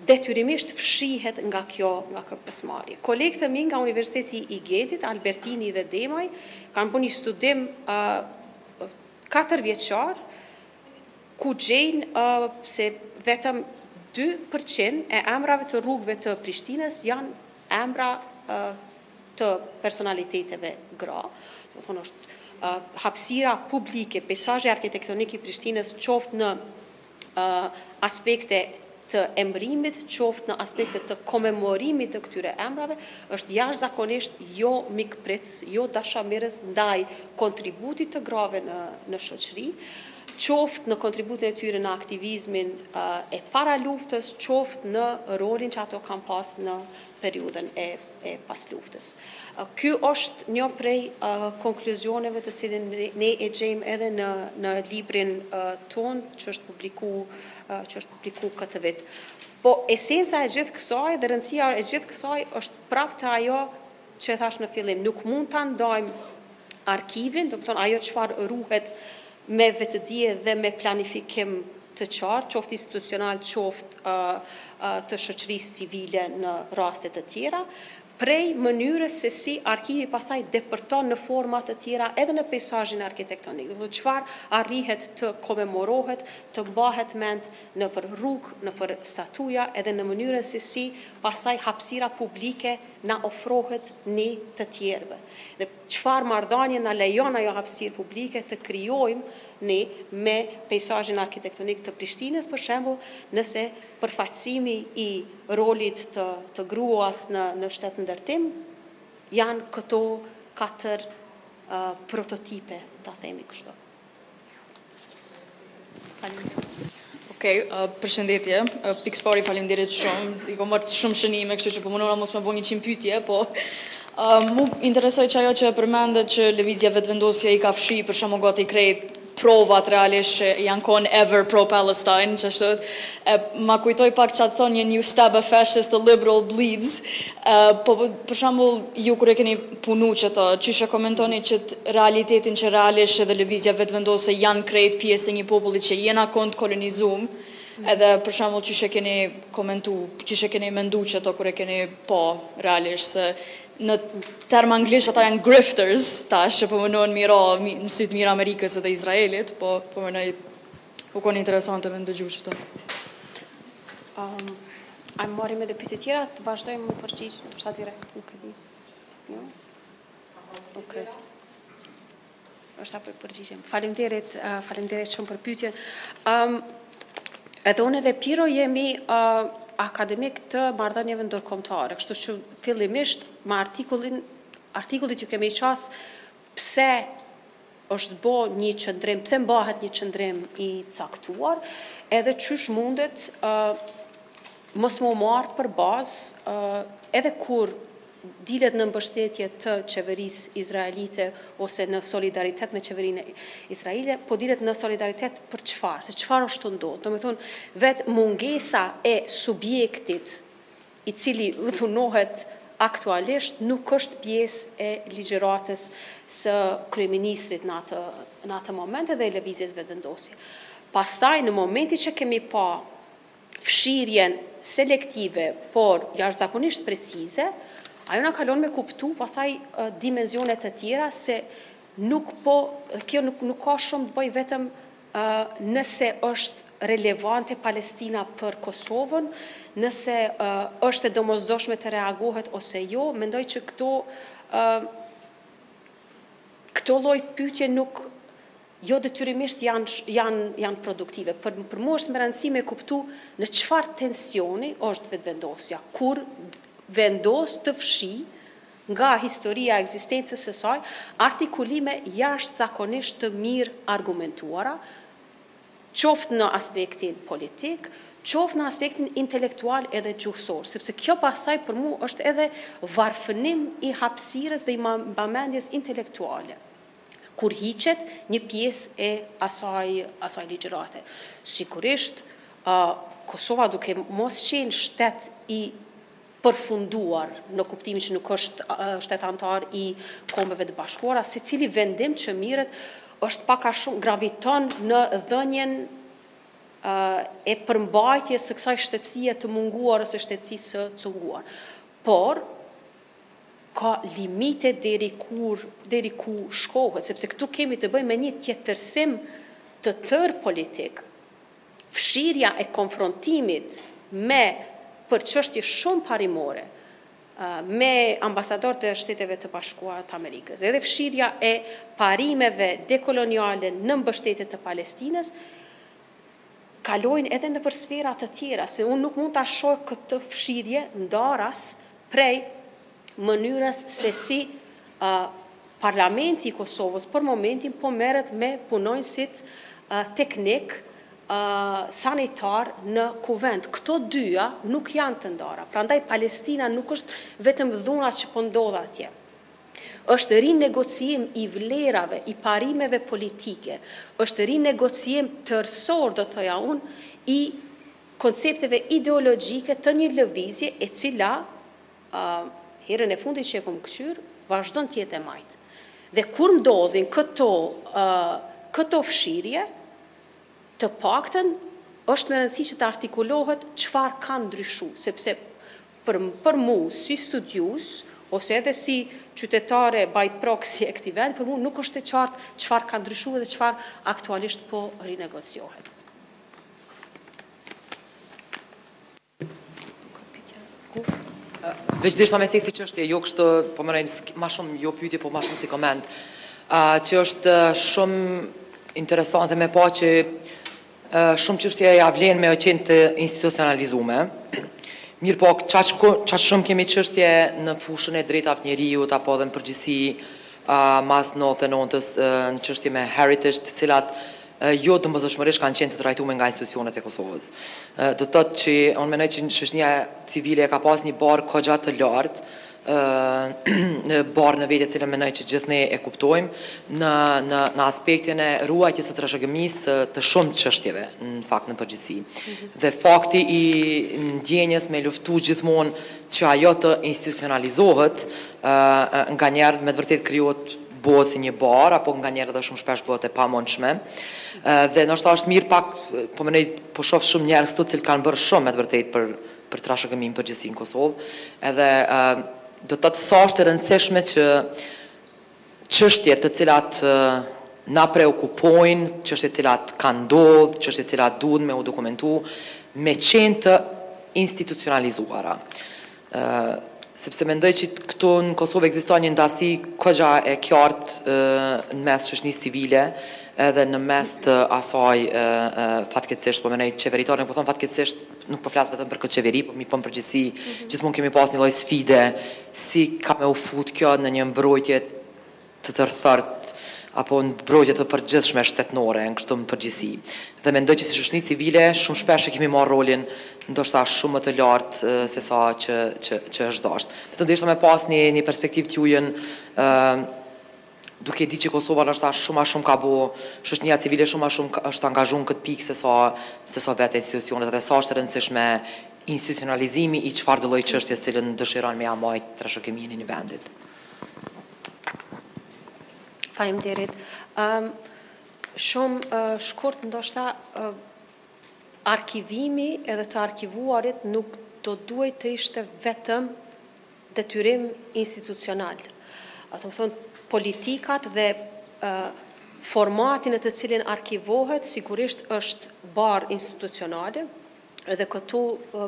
detyrimisht fshihet nga kjo nga kjo pjesëmarrje. Kolegët e mi nga Universiteti i Gentit, Albertini dhe Demaj, kanë bërë një studim uh, katër vjeçar ku gjejnë uh, se vetëm 2% e emrave të rrugëve të Prishtinës janë emra uh, të personaliteteve gra. Do të thonë është uh, hapësira publike, peisazhi arkitektonik i Prishtinës qoftë në uh, aspekte të emrimit, qoftë në aspekte të komemorimit të këtyre emrave, është jashtëzakonisht jo mikpritës, jo dashamirës ndaj kontributit të grave në në shoqëri, qoftë në kontributin e tyre në aktivizmin uh, e para luftës, qoftë në rolin që ato kanë pas në periudhën e e pasluftës. Ky është një prej uh, konkluzioneve të cilin ne e gjejmë edhe në në librin uh, ton që është publiku uh, që është publiku këtë vit. Po esenca e gjithë kësaj dhe rëndësia e gjithë kësaj është prapë te ajo që e thash në fillim, nuk mund ta ndajmë arkivin, do të thonë ajo çfarë ruhet me vetëdije dhe me planifikim të qartë, qoftë institucional, qoftë uh, uh, të shoqërisë civile në raste të tjera, prej mënyrës se si arkivi pastaj depërton në forma të tjera edhe në peisazhin arkitektonik. Do të thotë çfarë arrihet të komemorohet, të mbahet mend në për rrugë, në për statuja, edhe në mënyrën se si pastaj hapësira publike na ofrohet ne të tjerëve. Dhe çfarë marrëdhënie na lejon ajo hapësirë publike të krijojmë ne me peisazhin arkitektonik të Prishtinës, për shembull, nëse përfaqësimi i rolit të, të gruas në, në shtetndërtim janë këto katër uh, prototipe, ta themi kështu. Faleminderit. Okej, okay, uh, përshëndetje. Uh, pikësëpari faleminderit shumë. I kom marrë shumë shënime, kështu që po mundohem mos me bo 100 pyetje, po uh, mu interesoj që ajo që e përmendet që lëvizja Vetëvendosje i ka fshi për shembull gati krejt provat realisht që janë konë ever pro-Palestine, që ashtu, e, ma kujtoj pak që atë thonë një you stab a fascist, a liberal bleeds, e, po për shembull ju kur e keni punu që të, qysh e komentoni që të realitetin që realisht edhe lëvizja Vetëvendosje janë krejt pjesë e një populli që jena konë të kolonizum, edhe për shembull qysh e keni komentu, qysh e keni mendu që to kur e keni pa realisht se në term anglisht ata janë grifters tash që po mendohen mira në sy të mirë Amerikës edhe Izraelit, po po mendoj u kon interesante me ndëgju që to. Um, a marrim edhe pyetje tjera, të vazhdojmë më përgjigj, ndoshta direkt, nuk e di. Jo? Okej. Është apo i përgjigjem. Faleminderit, uh, faleminderit shumë për pyetjen. Um, edhe unë edhe Piro jemi uh, akademik të marrëdhënieve ndërkombëtare, kështu që fillimisht me artikullin artikullit ju kemi qas pse është bo një qëndrim, pse mbahet një qëndrim i caktuar, edhe qysh mundet uh, mos më marrë për bazë uh, edhe kur dilet në mbështetje të qeverisë izraelite ose në solidaritet me qeverinë izraelite, po dilet në solidaritet për çfarë? Se çfarë është tu ndodhë? Domethënë, vetë mungesa e subjektit i cili dhunohet aktualisht nuk është pjesë e ligjëratës së kryeministrit në atë në atë moment edhe e Lëvizjes Vetëvendosje. Pastaj në momentin që kemi pa fshirjen selektive, por jashtëzakonisht precize, ajo na kalon me kuptu pastaj dimensione të tjera se nuk po, kjo nuk nuk ka shumë të bëjë vetëm nëse është relevante Palestina për Kosovën, nëse është e domosdoshme të reagohet ose jo, mendoj që këto këto lloj pyetje nuk jo detyrimisht janë janë janë produktive. Për për mua është me rëndësi me kuptu në çfarë tensioni është Vetëvendosja, kur vendos të fshijë nga historia e ekzistencës së saj artikulime jashtëzakonisht të mirë argumentuara, qoftë në aspektin politik, qoftë në aspektin intelektual edhe gjuhësor, sepse kjo pastaj për mua është edhe varfënim i hapësirës dhe i mbamendjes intelektuale, kur hiqet një pjesë e asaj asaj ligjërate. Sigurisht, Kosova duke mos qenë shtet i përfunduar, në kuptimin që nuk është shtet anëtar i Kombeve të Bashkuara, secili vendim që mirret është pak a shumë graviton në dhënien e përmbajtjes së kësaj shtetësie të munguar ose shtetësisë së cunguar. Por ka limite deri kur deri ku shkohet, sepse këtu kemi të bëjmë me një tjetërsim të tërë politik, Fshirja e konfrontimit me për çështje shumë parimore me ambasadorët e Shteteve të Bashkuara të Amerikës, edhe fshirja e parimeve dekoloniale në mbështetje të Palestinës, kalojnë edhe nëpër sfera të tjera, se unë nuk mund ta shoh këtë fshirje ndaras prej mënyrës se si Parlamenti i Kosovës për momentin po merret me punonjësit teknik sanitar në Kuvend. Këto dyja nuk janë të ndara. Prandaj Palestina nuk është vetëm dhuna që po ndodh atje. Është rinegociim i vlerave, i parimeve politike, është rinegociim tërësor, do të thoja unë, i koncepteve ideologjike të një lëvizje e cila herën e fundit që e kom këqyr, vazhdon të jetë e majtë. Dhe kur ndodhin këto këto fshirje, të paktën është me rëndësi që të artikulohet çfarë ka ndryshu, sepse për për mu si studiues ose edhe si qytetare by proxy e këtij vendi, për mu nuk është e qartë çfarë ka ndryshu dhe çfarë aktualisht po rinegociohet. Veç deshta me cek si çështje, jo kështu, po mendoj ma shumë jo pyetje, po ma shumë si koment. Që është shumë interesante me pa që shumë çështje ja vlen me qenë të institucionalizume. Mirë po, qaq, qaq shumë kemi çështje në fushën e drejtave të njeriut apo edhe në përgjithësi mas 99-ës në çështje me heritage, të cilat jo domosdoshmërisht kanë qenë të trajtuar nga institucionet e Kosovës. Do të thotë që unë mendoj që shoqëria civile ka pas një barë kogja të lartë, në barë në vete cilën mendoj që gjithë ne e kuptojmë në në në aspektin e ruajtjes së trashëgimisë të shumë çështjeve në fakt në përgjithësi. Dhe fakti i ndjenjës me luftu gjithmonë që ajo të institucionalizohet, nga njerë me të vërtet krijohet bëhet si një bar apo nga njerë edhe shumë shpesh bëhet e pamundshme. Dhe ndoshta është mirë pak, po mendoj, po shoh shumë njerëz këtu të cilët kanë bërë shumë me të vërtet për për trashëgiminë përgjithësi në Kosovë. Edhe do të thotë sa është e rëndësishme që çështjet të cilat na preokupojnë, çështjet të cilat kanë ndodhur, çështjet të cilat duhen me u dokumentu, me qenë të institucionalizuara. Sepse mendoj që këtu në Kosovë ekziston një ndasi kogja e qartë në mes shoqërisë civile edhe në mes të asaj fatkeqësisht, po mendoj qeveritare, nuk po them fatkeqësisht, nuk po flas vetëm për këtë qeveri, po mi po në përgjithësi mm -hmm. gjithmonë kemi pas një lloj sfide si ka me u fut kjo në një mbrojtje të tërthërt. Apo mbrojtje të përgjithshme shtetnore, në kështu në përgjithësi. Dhe mendoj që si shoqëni civile shumë shpesh e kemi marrë rolin ndoshta shumë më të lartë se sa që që që është dashtë. Vetëm desha me pas një një perspektivë t'jujën ë duke e ditë që Kosova ndoshta shumë ma shumë ka bo, shoqënia civile shumë ma shumë është angazhu në këtë pikë se sa se sa vetë institucionet dhe sa është e rëndësishme institucionalizimi i çfarëdo lloj çështjes cilën dëshiron me ja majt trashëgiminë e një vendit. Faleminderit. Ëm shumë shkurt ndoshta arkivimi edhe të arkivuarit nuk do duhej të ishte vetëm detyrim institucional. Do të thonë politikat dhe formati në të cilin arkivohet sigurisht është barrë institucionale, Edhe këtu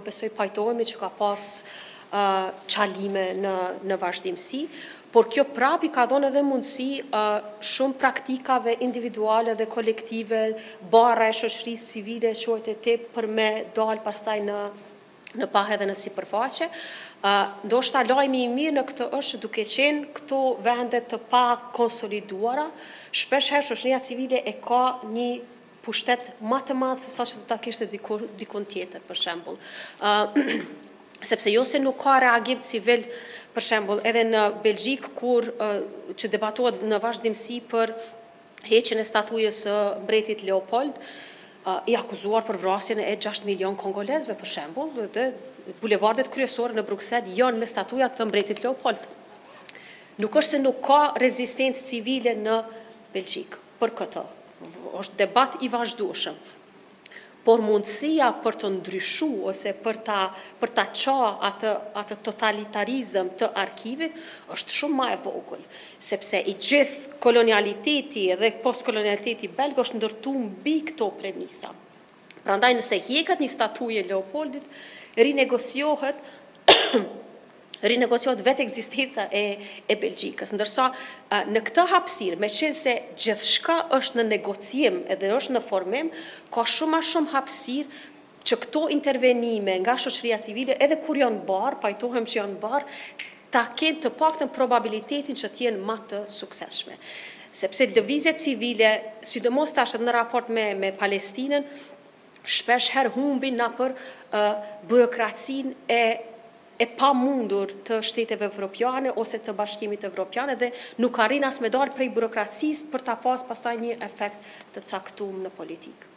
besoj pajtohemi që ka pas çalime në në vazhdimësi, por kjo prapë i ka dhënë edhe mundësi shumë praktikave individuale dhe kolektive, barra e shoqërisë civile quajte ti për me dalë pastaj në në pah edhe në sipërfaqe. Ndoshta lajmi i mirë në këtë është që duke qenë këto vende të pakonsoliduara, shpeshherë shoqëria civile e ka një pushtet ma të madh se sa që do ta kishte diku dikun tjetër, për shembull. Ë sepse jo se nuk ka reagim civil, për shembull, edhe në Belgjikë kur që debatohet në vazhdimësi për heqjen e statujës së mbretit Leopold, i akuzuar për vrasjen e 6 milion kongolezëve, për shembull, dhe bulevardet kryesore në Bruksel janë me statuja të mbretit Leopold. Nuk është se nuk ka rezistencë civile në Belgjikë për këtë. Është debat i vazhdueshëm. Por mundësia për të ndryshu ose për ta për ta ça atë atë totalitarizëm të arkivit është shumë ma e vogël, sepse i gjithë kolonialiteti dhe postkolonialiteti belg është ndërtu mbi këto premisa. Prandaj nëse hjeket një statujë e Leopoldit, rinegociohet rinegociohet vetë ekzistenca e e Belgjikës. Ndërsa në këtë hapësirë, meqenëse gjithçka është në negociim edhe është në formim, ka shumë ma shumë hapësirë që këto intervenime nga shoqëria civile, edhe kur janë barrë, pajtohem që janë barrë, ta kenë të paktën probabilitetin që të jenë ma të suksesshme. Sepse lëvizjet civile, sidomos tash edhe në raport me me Palestinën, shpesh herë humbin nëpër burokracinë e e pamundur të shteteve evropiane ose të Bashkimit Evropian edhe nuk arrin as me dalë prej burokracisë për ta pas pastaj një efekt të caktum në politikë.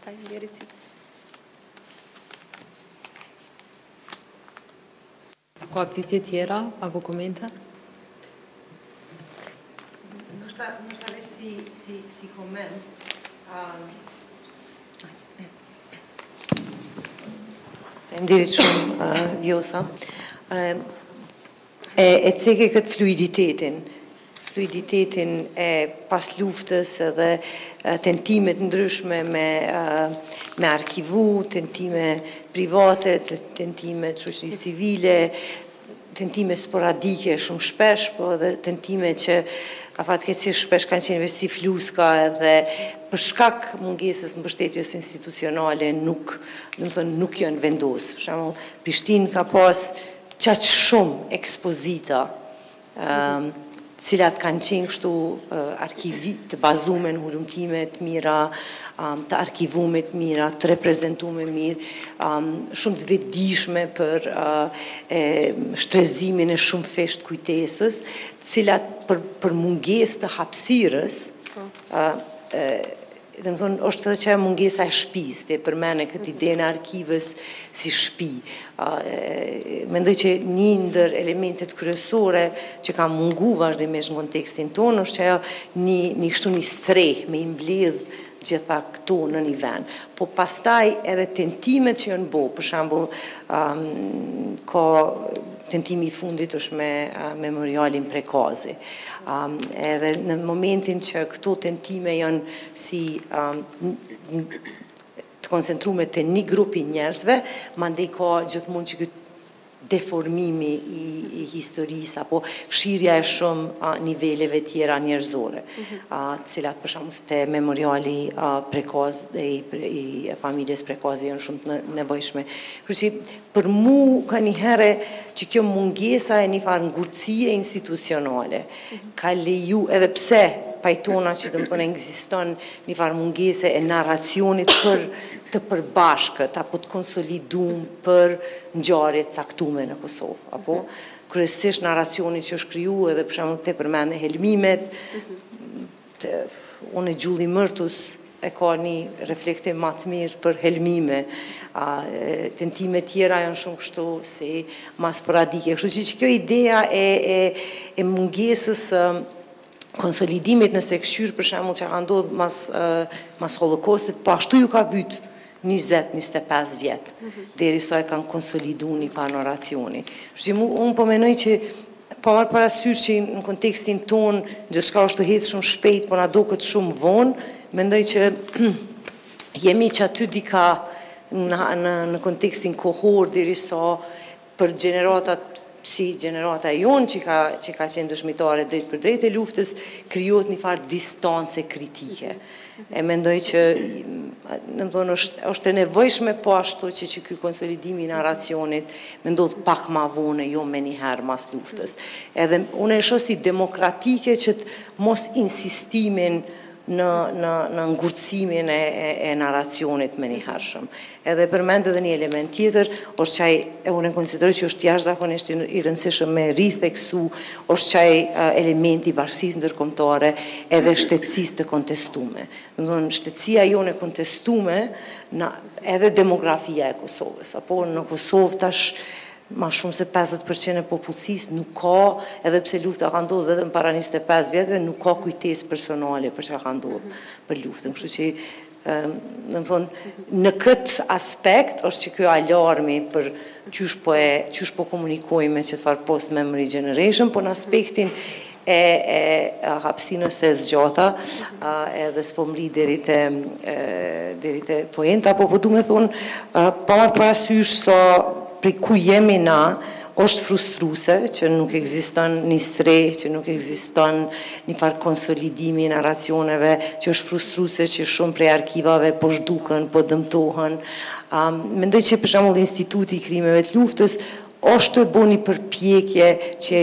Faleminderit. A ka pyetje tjera apo komente? Ndoshta, ndoshta veç si, si, si koment. Um, Faleminderit shumë, uh, Vjosa. Uh, e, e ceke këtë fluiditetin, fluiditetin e pasluftës edhe tentime të ndryshme me me arkivu, tentime private, tentime të shoqërisë civile, tentime sporadike shumë shpesh, po edhe tentime që fatkeqësisht shpesh kanë qenë veç si fluska edhe për shkak mungesës mbështetjes institucionale nuk, domethënë nuk janë vendosë. Për shembull, Prishtinë ka pas qaq shumë ekspozita të cilat kanë qenë kështu arkivi të bazume në hulumtime të mira, të arkivume të mira, të reprezentume mirë, shumë të vetëdijshme për shtrezimin e shumëfishtë të kujtesës, të cilat për, për mungesë të hapësirës, po. Domethënë, është edhe që mungesa e shpisë, ti e përmene këtë idenë e arkivës si shpi. Mendoj që një ndër elementet kryesore që ka mungu vazhdimisht në kontekstin tonë, është që ajo një, një kështu një strehë me i mbledh gjitha këto në një vend. Po pastaj edhe tentimet që janë bo, për shembull, ka tentimi i fundit është me memorialin Prekazi. Edhe në momentin që këto tentime janë si të koncentrume te një grup i njerëzve, mandej ka gjithmonë që këtë deformimi i, i historisë apo fshirja e shumë a, niveleve tjera njerëzore, a, të cilat për shembull te memoriali a, Prekaz i, i familjes Prekazi janë shumë të nevojshme. Kështu që për mu ka një herë që kjo mungesa e një farë ngurtësie institucionale ka leju edhe pse pajtona që do të thonë ekziston një farë mungese e narracionit për të përbashkët apo të konsolidum për ngjarje të caktume në Kosovë, apo kryesisht narracioni që është kriju edhe për shembull te përmende helmimet, të, unë Julie Myrtus e ka një reflektim ma të mirë për helmime, a, tentime tjera janë shumë kështu si ma sporadike. Kështu që, që kjo ideja e, e, e mungesës së konsolidimit nëse këshyr për shembull që ka ndodhur mas mas Holokaustit, po ashtu ju ka vyt 20-25 vjet, derisa e kanë konsolidu një farë narracioni. Kështu që mu, unë po menoj që po marrë parasysh që në kontekstin ton gjithçka është të hecë shumë shpejt, po na duket shumë vonë, mendoj që jemi që aty dika në, në, në kontekstin kohor derisa për gjeneratat si gjenerata e jonë që ka, që ka qenë dëshmitare drejt për drejt e luftës, krijohet një farë distance kritike. E mendoj që, në më thonë, është, është e nevojshme po ashtu që, që ky konsolidimi i narracionit me ndodh pak ma vonë, jo me njëherë mas luftës. Edhe unë e shoh si demokratike që të mos insistimin në, në, në ngurtësimin e, e, e narracionit me njëhershëm. Edhe përmend edhe një element tjetër, është që ai, e unë e konsideroj që është jashtëzakonisht i rëndësishëm me ritheksu, është që ai elementi i bashkësisë ndërkombëtare edhe shtetësisë të kontestume. Do të thonë, shtetësia jonë e kontestume, na, edhe demografia e Kosovës, apo në Kosovë tash ma shumë se 50% e popullsisë nuk ka, edhe pse lufta ka ndodhur vetëm para 25 vjetëve, nuk ka kujtesë personale për çka ka ndodhur për luftën. Kështu që do të thonë, në këtë aspekt është që ky alarmi për qysh po e qysh po komunikojmë me qët farë post memory generation, po në aspektin e, e, e hapësinës e zgjata, a, edhe s'po mri deri te e, deri te poenta, po po du me thonë, pa marrë parasysh sa prej ku jemi na, është frustruese që nuk ekziston një streh, që nuk ekziston një farë konsolidimi i narracioneve, që është frustruese që shumë prej arkivave po zhduken, po dëmtohen. Um, mendoj që për shembull Instituti i Krimeve të Luftës është të bo një përpjekje që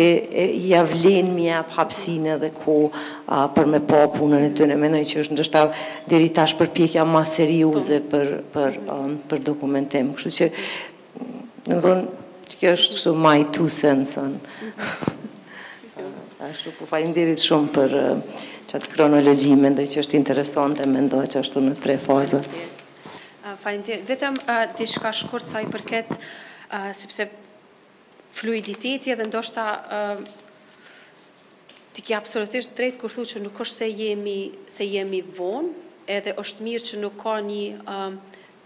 ja vlen mi jap hapësinë edhe kohë uh, për me pa punën e tyre. Mendoj që është ndoshta deri tash përpjekja ma serioze për për um, për dokumentim. Kështu që, do të thonë, kjo është kështu my two cents on. Ashtu po faleminderit shumë për qatë kronologji, mendoj që është interesante, mendoj që ashtu në tre faza. Faleminderit. Vetëm diçka shkurt sa i përket sepse fluiditeti edhe ndoshta ti ke absolutisht drejt kur thu që nuk është se jemi se jemi vonë, edhe është mirë që nuk ka një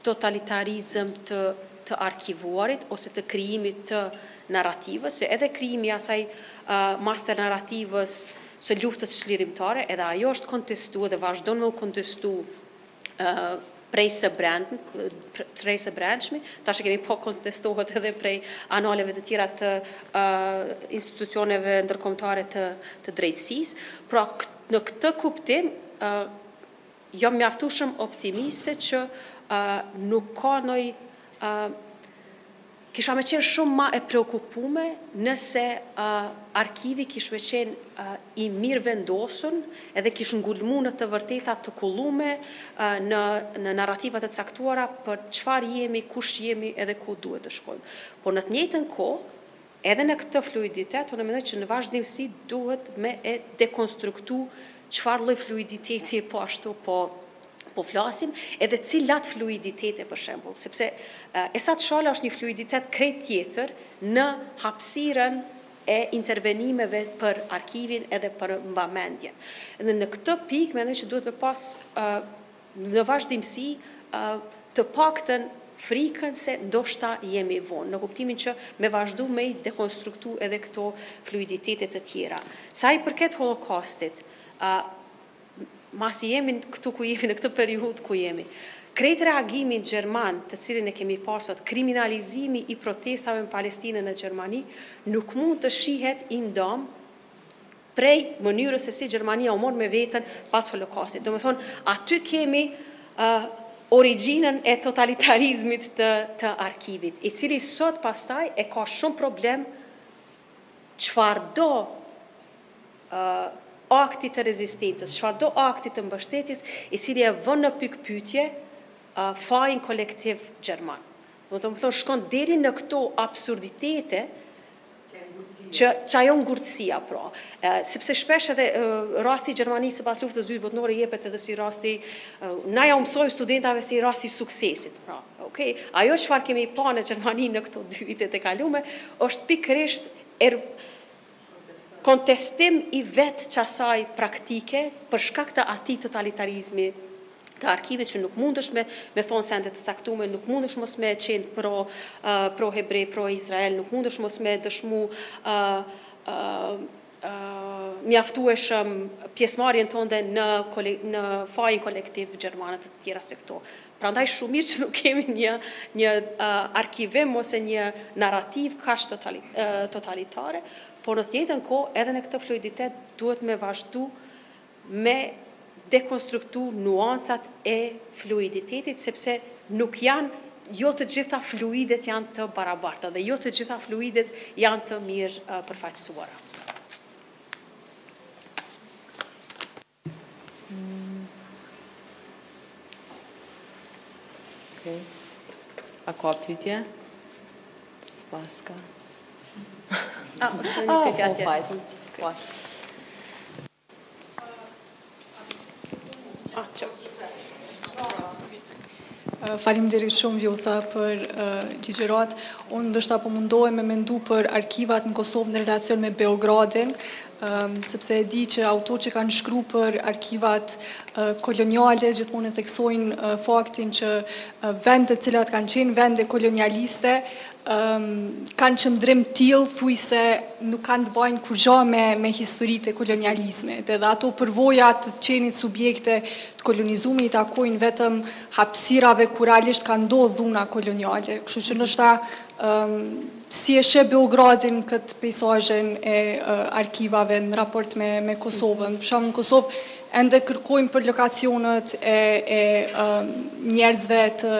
totalitarizëm të të arkivuarit ose të krijimit të narrativës, se edhe krijimi i asaj master narrativës së luftës çlirimtare, edhe ajo është kontestu edhe vazhdon me u kontestu prej së brend, prej së brendshmi, tash e kemi po kontestohet edhe prej analeve të tjera të uh, institucioneve ndërkombëtare të të drejtësisë. Pra në këtë kuptim uh, jam mjaftueshëm optimiste që uh, nuk ka noj uh, kisha me qenë shumë ma e preokupume nëse uh, arkivi kish me qenë uh, i mirë vendosun edhe kish ngulmu në të vërteta të kullume uh, në, në narrativat e caktuara për çfarë jemi, kush jemi edhe ku duhet të shkojmë. Po në të njëjtën kohë, edhe në këtë fluiditet, unë mendoj që në vazhdimësi duhet me e dekonstruktu çfarë lloj fluiditeti po ashtu po po flasim, edhe cilat fluiditete për shembull, sepse Esat Shala është një fluiditet krejt tjetër në hapësirën e intervenimeve për arkivin edhe për mbamendjen. Dhe në këtë pikë mendoj që duhet me pas në vazhdimësi të paktën frikën se ndoshta jemi vonë, në kuptimin që me vazhdu me i dekonstruktu edhe këto fluiditete të tjera. Sa i përket Holokaustit, masi jemi këtu ku jemi, në këtë periudhë ku jemi. Krejt reagimin gjerman të cilin e kemi parë sot, kriminalizimi i protestave në Palestinën në Gjermani, nuk mund të shihet i ndamë prej mënyrës se si Gjermania u mor me veten pas Holokaustit. Domethënë, aty kemi uh, origjinën e totalitarizmit të, të arkivit, i cili sot pastaj e ka shumë problem çfarëdo uh, akti të rezistencës, çfarëdo akti të mbështetjes, i cili e vën në pikëpyetje uh, fajin kolektiv gjerman. Do të thonë shkon deri në këto absurditete që që ajo ngurtësia pra. E, sepse shpesh edhe e, rasti i Gjermanisë pas luftës së dytë botërore jepet edhe si rasti e, na ja u mësojmë studentave si rasti i suksesit, pra. Okej, ajo çfarë kemi pa në Gjermani në këto dy vitet e kalume është pikërisht er, kontestim i vetë qasaj praktike për shkak të atij totalitarizmi të arkivit që nuk mundesh me me thonë sende të caktume, nuk mundesh mos me qenë pro uh, pro hebre, pro Izrael, nuk mundesh mos me dëshmu uh, uh, uh, mjaftueshëm pjesëmarrjen tënde në kole, në fajin kolektiv gjerman e të tjera se këto. Prandaj shumë mirë që nuk kemi një një uh, arkivim ose një narrativ kaq totali, uh, totalitare, por në të njëjtën kohë edhe në këtë fluiditet duhet me vazhdu me dekonstruktu nuancat e fluiditetit, sepse nuk janë, jo të gjitha fluidet janë të barabarta dhe jo të gjitha fluidet janë të mirë uh, përfaqësuara. Okay. A ka pyetje? S'paska. A, është një pyetje atje. Po, Ah, që. Faleminderit shumë Vjosa për ligjëratë. Unë ndoshta po mundohem me mendu për arkivat në Kosovë në relacion me Beogradin, sepse e di që autorë që kanë shkru për arkivat koloniale gjithmonë e theksojnë faktin që vendet të cilat kanë qenë vende kolonialiste kanë qëndrim tillë thujse nuk kanë të bajnë kurgja me, me historitë e kolonializmit. Edhe ato përvoja të qenit subjekte të kolonizume i takojnë vetëm hapësirave ku realisht ka ndodhur dhuna koloniale. Kështu që ndoshta um, si e sheh Beogradin këtë peisazhin e uh, arkivave në raport me, me Kosovën. Për shembull në Kosovë ende kërkojmë për lokacionet e, e um, njerëzve të,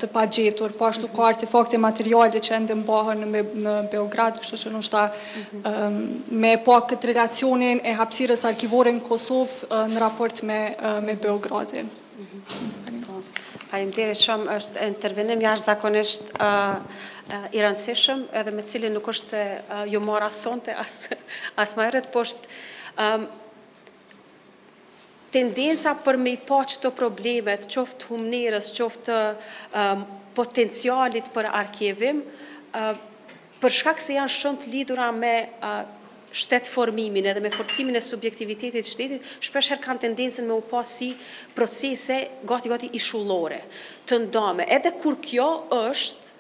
të pagjetur, po ashtu ka artefakte materiale që ende mbahen në, në Beograd, kështu që ndoshta um, me pa këtë relacionin e hapësirës arkivore në Kosovë uh, në raport me, uh, me Beogradin. Po. Faleminderit shumë, është intervenim jashtëzakonisht uh, uh, i rëndësishëm, edhe me cilin nuk është se uh, ju mora sonte as as më herët, po është um, tendenca për me i pa qëto problemet, qoftë humnerës, qoftë um, potencialit për arkivim, uh, për shkak se janë shumë të lidhura me uh, shtet formimin edhe me forcimin e subjektivitetit të shtetit, shpesh herë kanë tendencën me u pa si procese gati gati ishullore, të ndame, edhe kur kjo është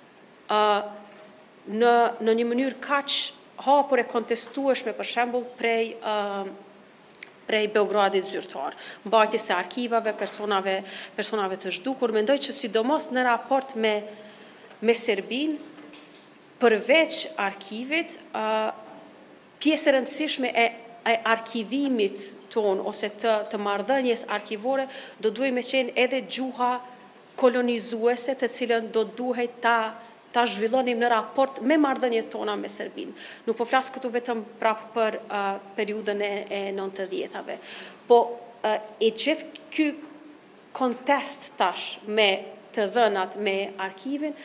uh, në në një mënyrë kaq hapur e kontestueshme për shembull prej uh, prej Beogradit zyrtar, mbajtjes së arkivave, personave, personave të zhdukur, mendoj që sidomos në raport me me Serbinë, përveç arkivit, uh, pjesë e rëndësishme e, e arkivimit ton ose të të marrëdhënies arkivore do duhej me qenë edhe gjuha kolonizuese të cilën do duhej ta ta zhvillonim në raport me marrëdhëniet tona me Serbinë. Nuk po flas këtu vetëm prapë për uh, periudhën e, e 90-tave. Po uh, e gjithë ky kontest tash me të dhënat me arkivin,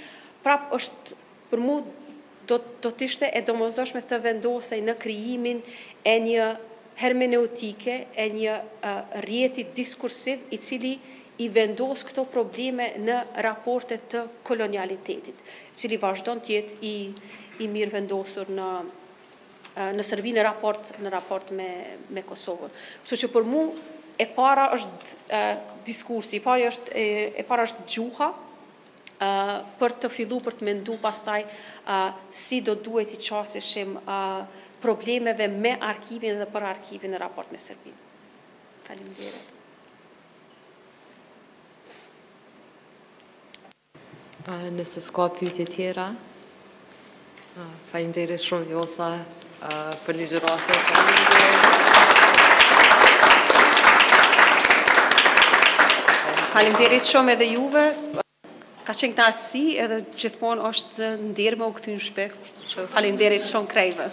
prap është për mu do, do të ishte e domosdoshme të vendosej në krijimin e një hermeneutike, e një uh, rrjeti diskursiv i cili i vendos këto probleme në raporte të kolonialitetit, i cili vazhdon të jetë i i mirë vendosur në në Serbi në raport në raport me me Kosovën. Kështu që për mu e para është e, diskursi, e para është e, e para është gjuha, uh, për të fillu për të mendu pastaj uh, si do duhet t'i qaseshim uh, problemeve me arkivin dhe për arkivin në raport me Serbinë. Faleminderit. Nëse s'ka pyetje tjera, faleminderit shumë Vjosa për ligjëratën. Faleminderit shumë edhe juve. Ka qenë kënaqësi edhe gjithmonë është nder me u kthy në shtëpi, kështu që faleminderit shumë krejtve.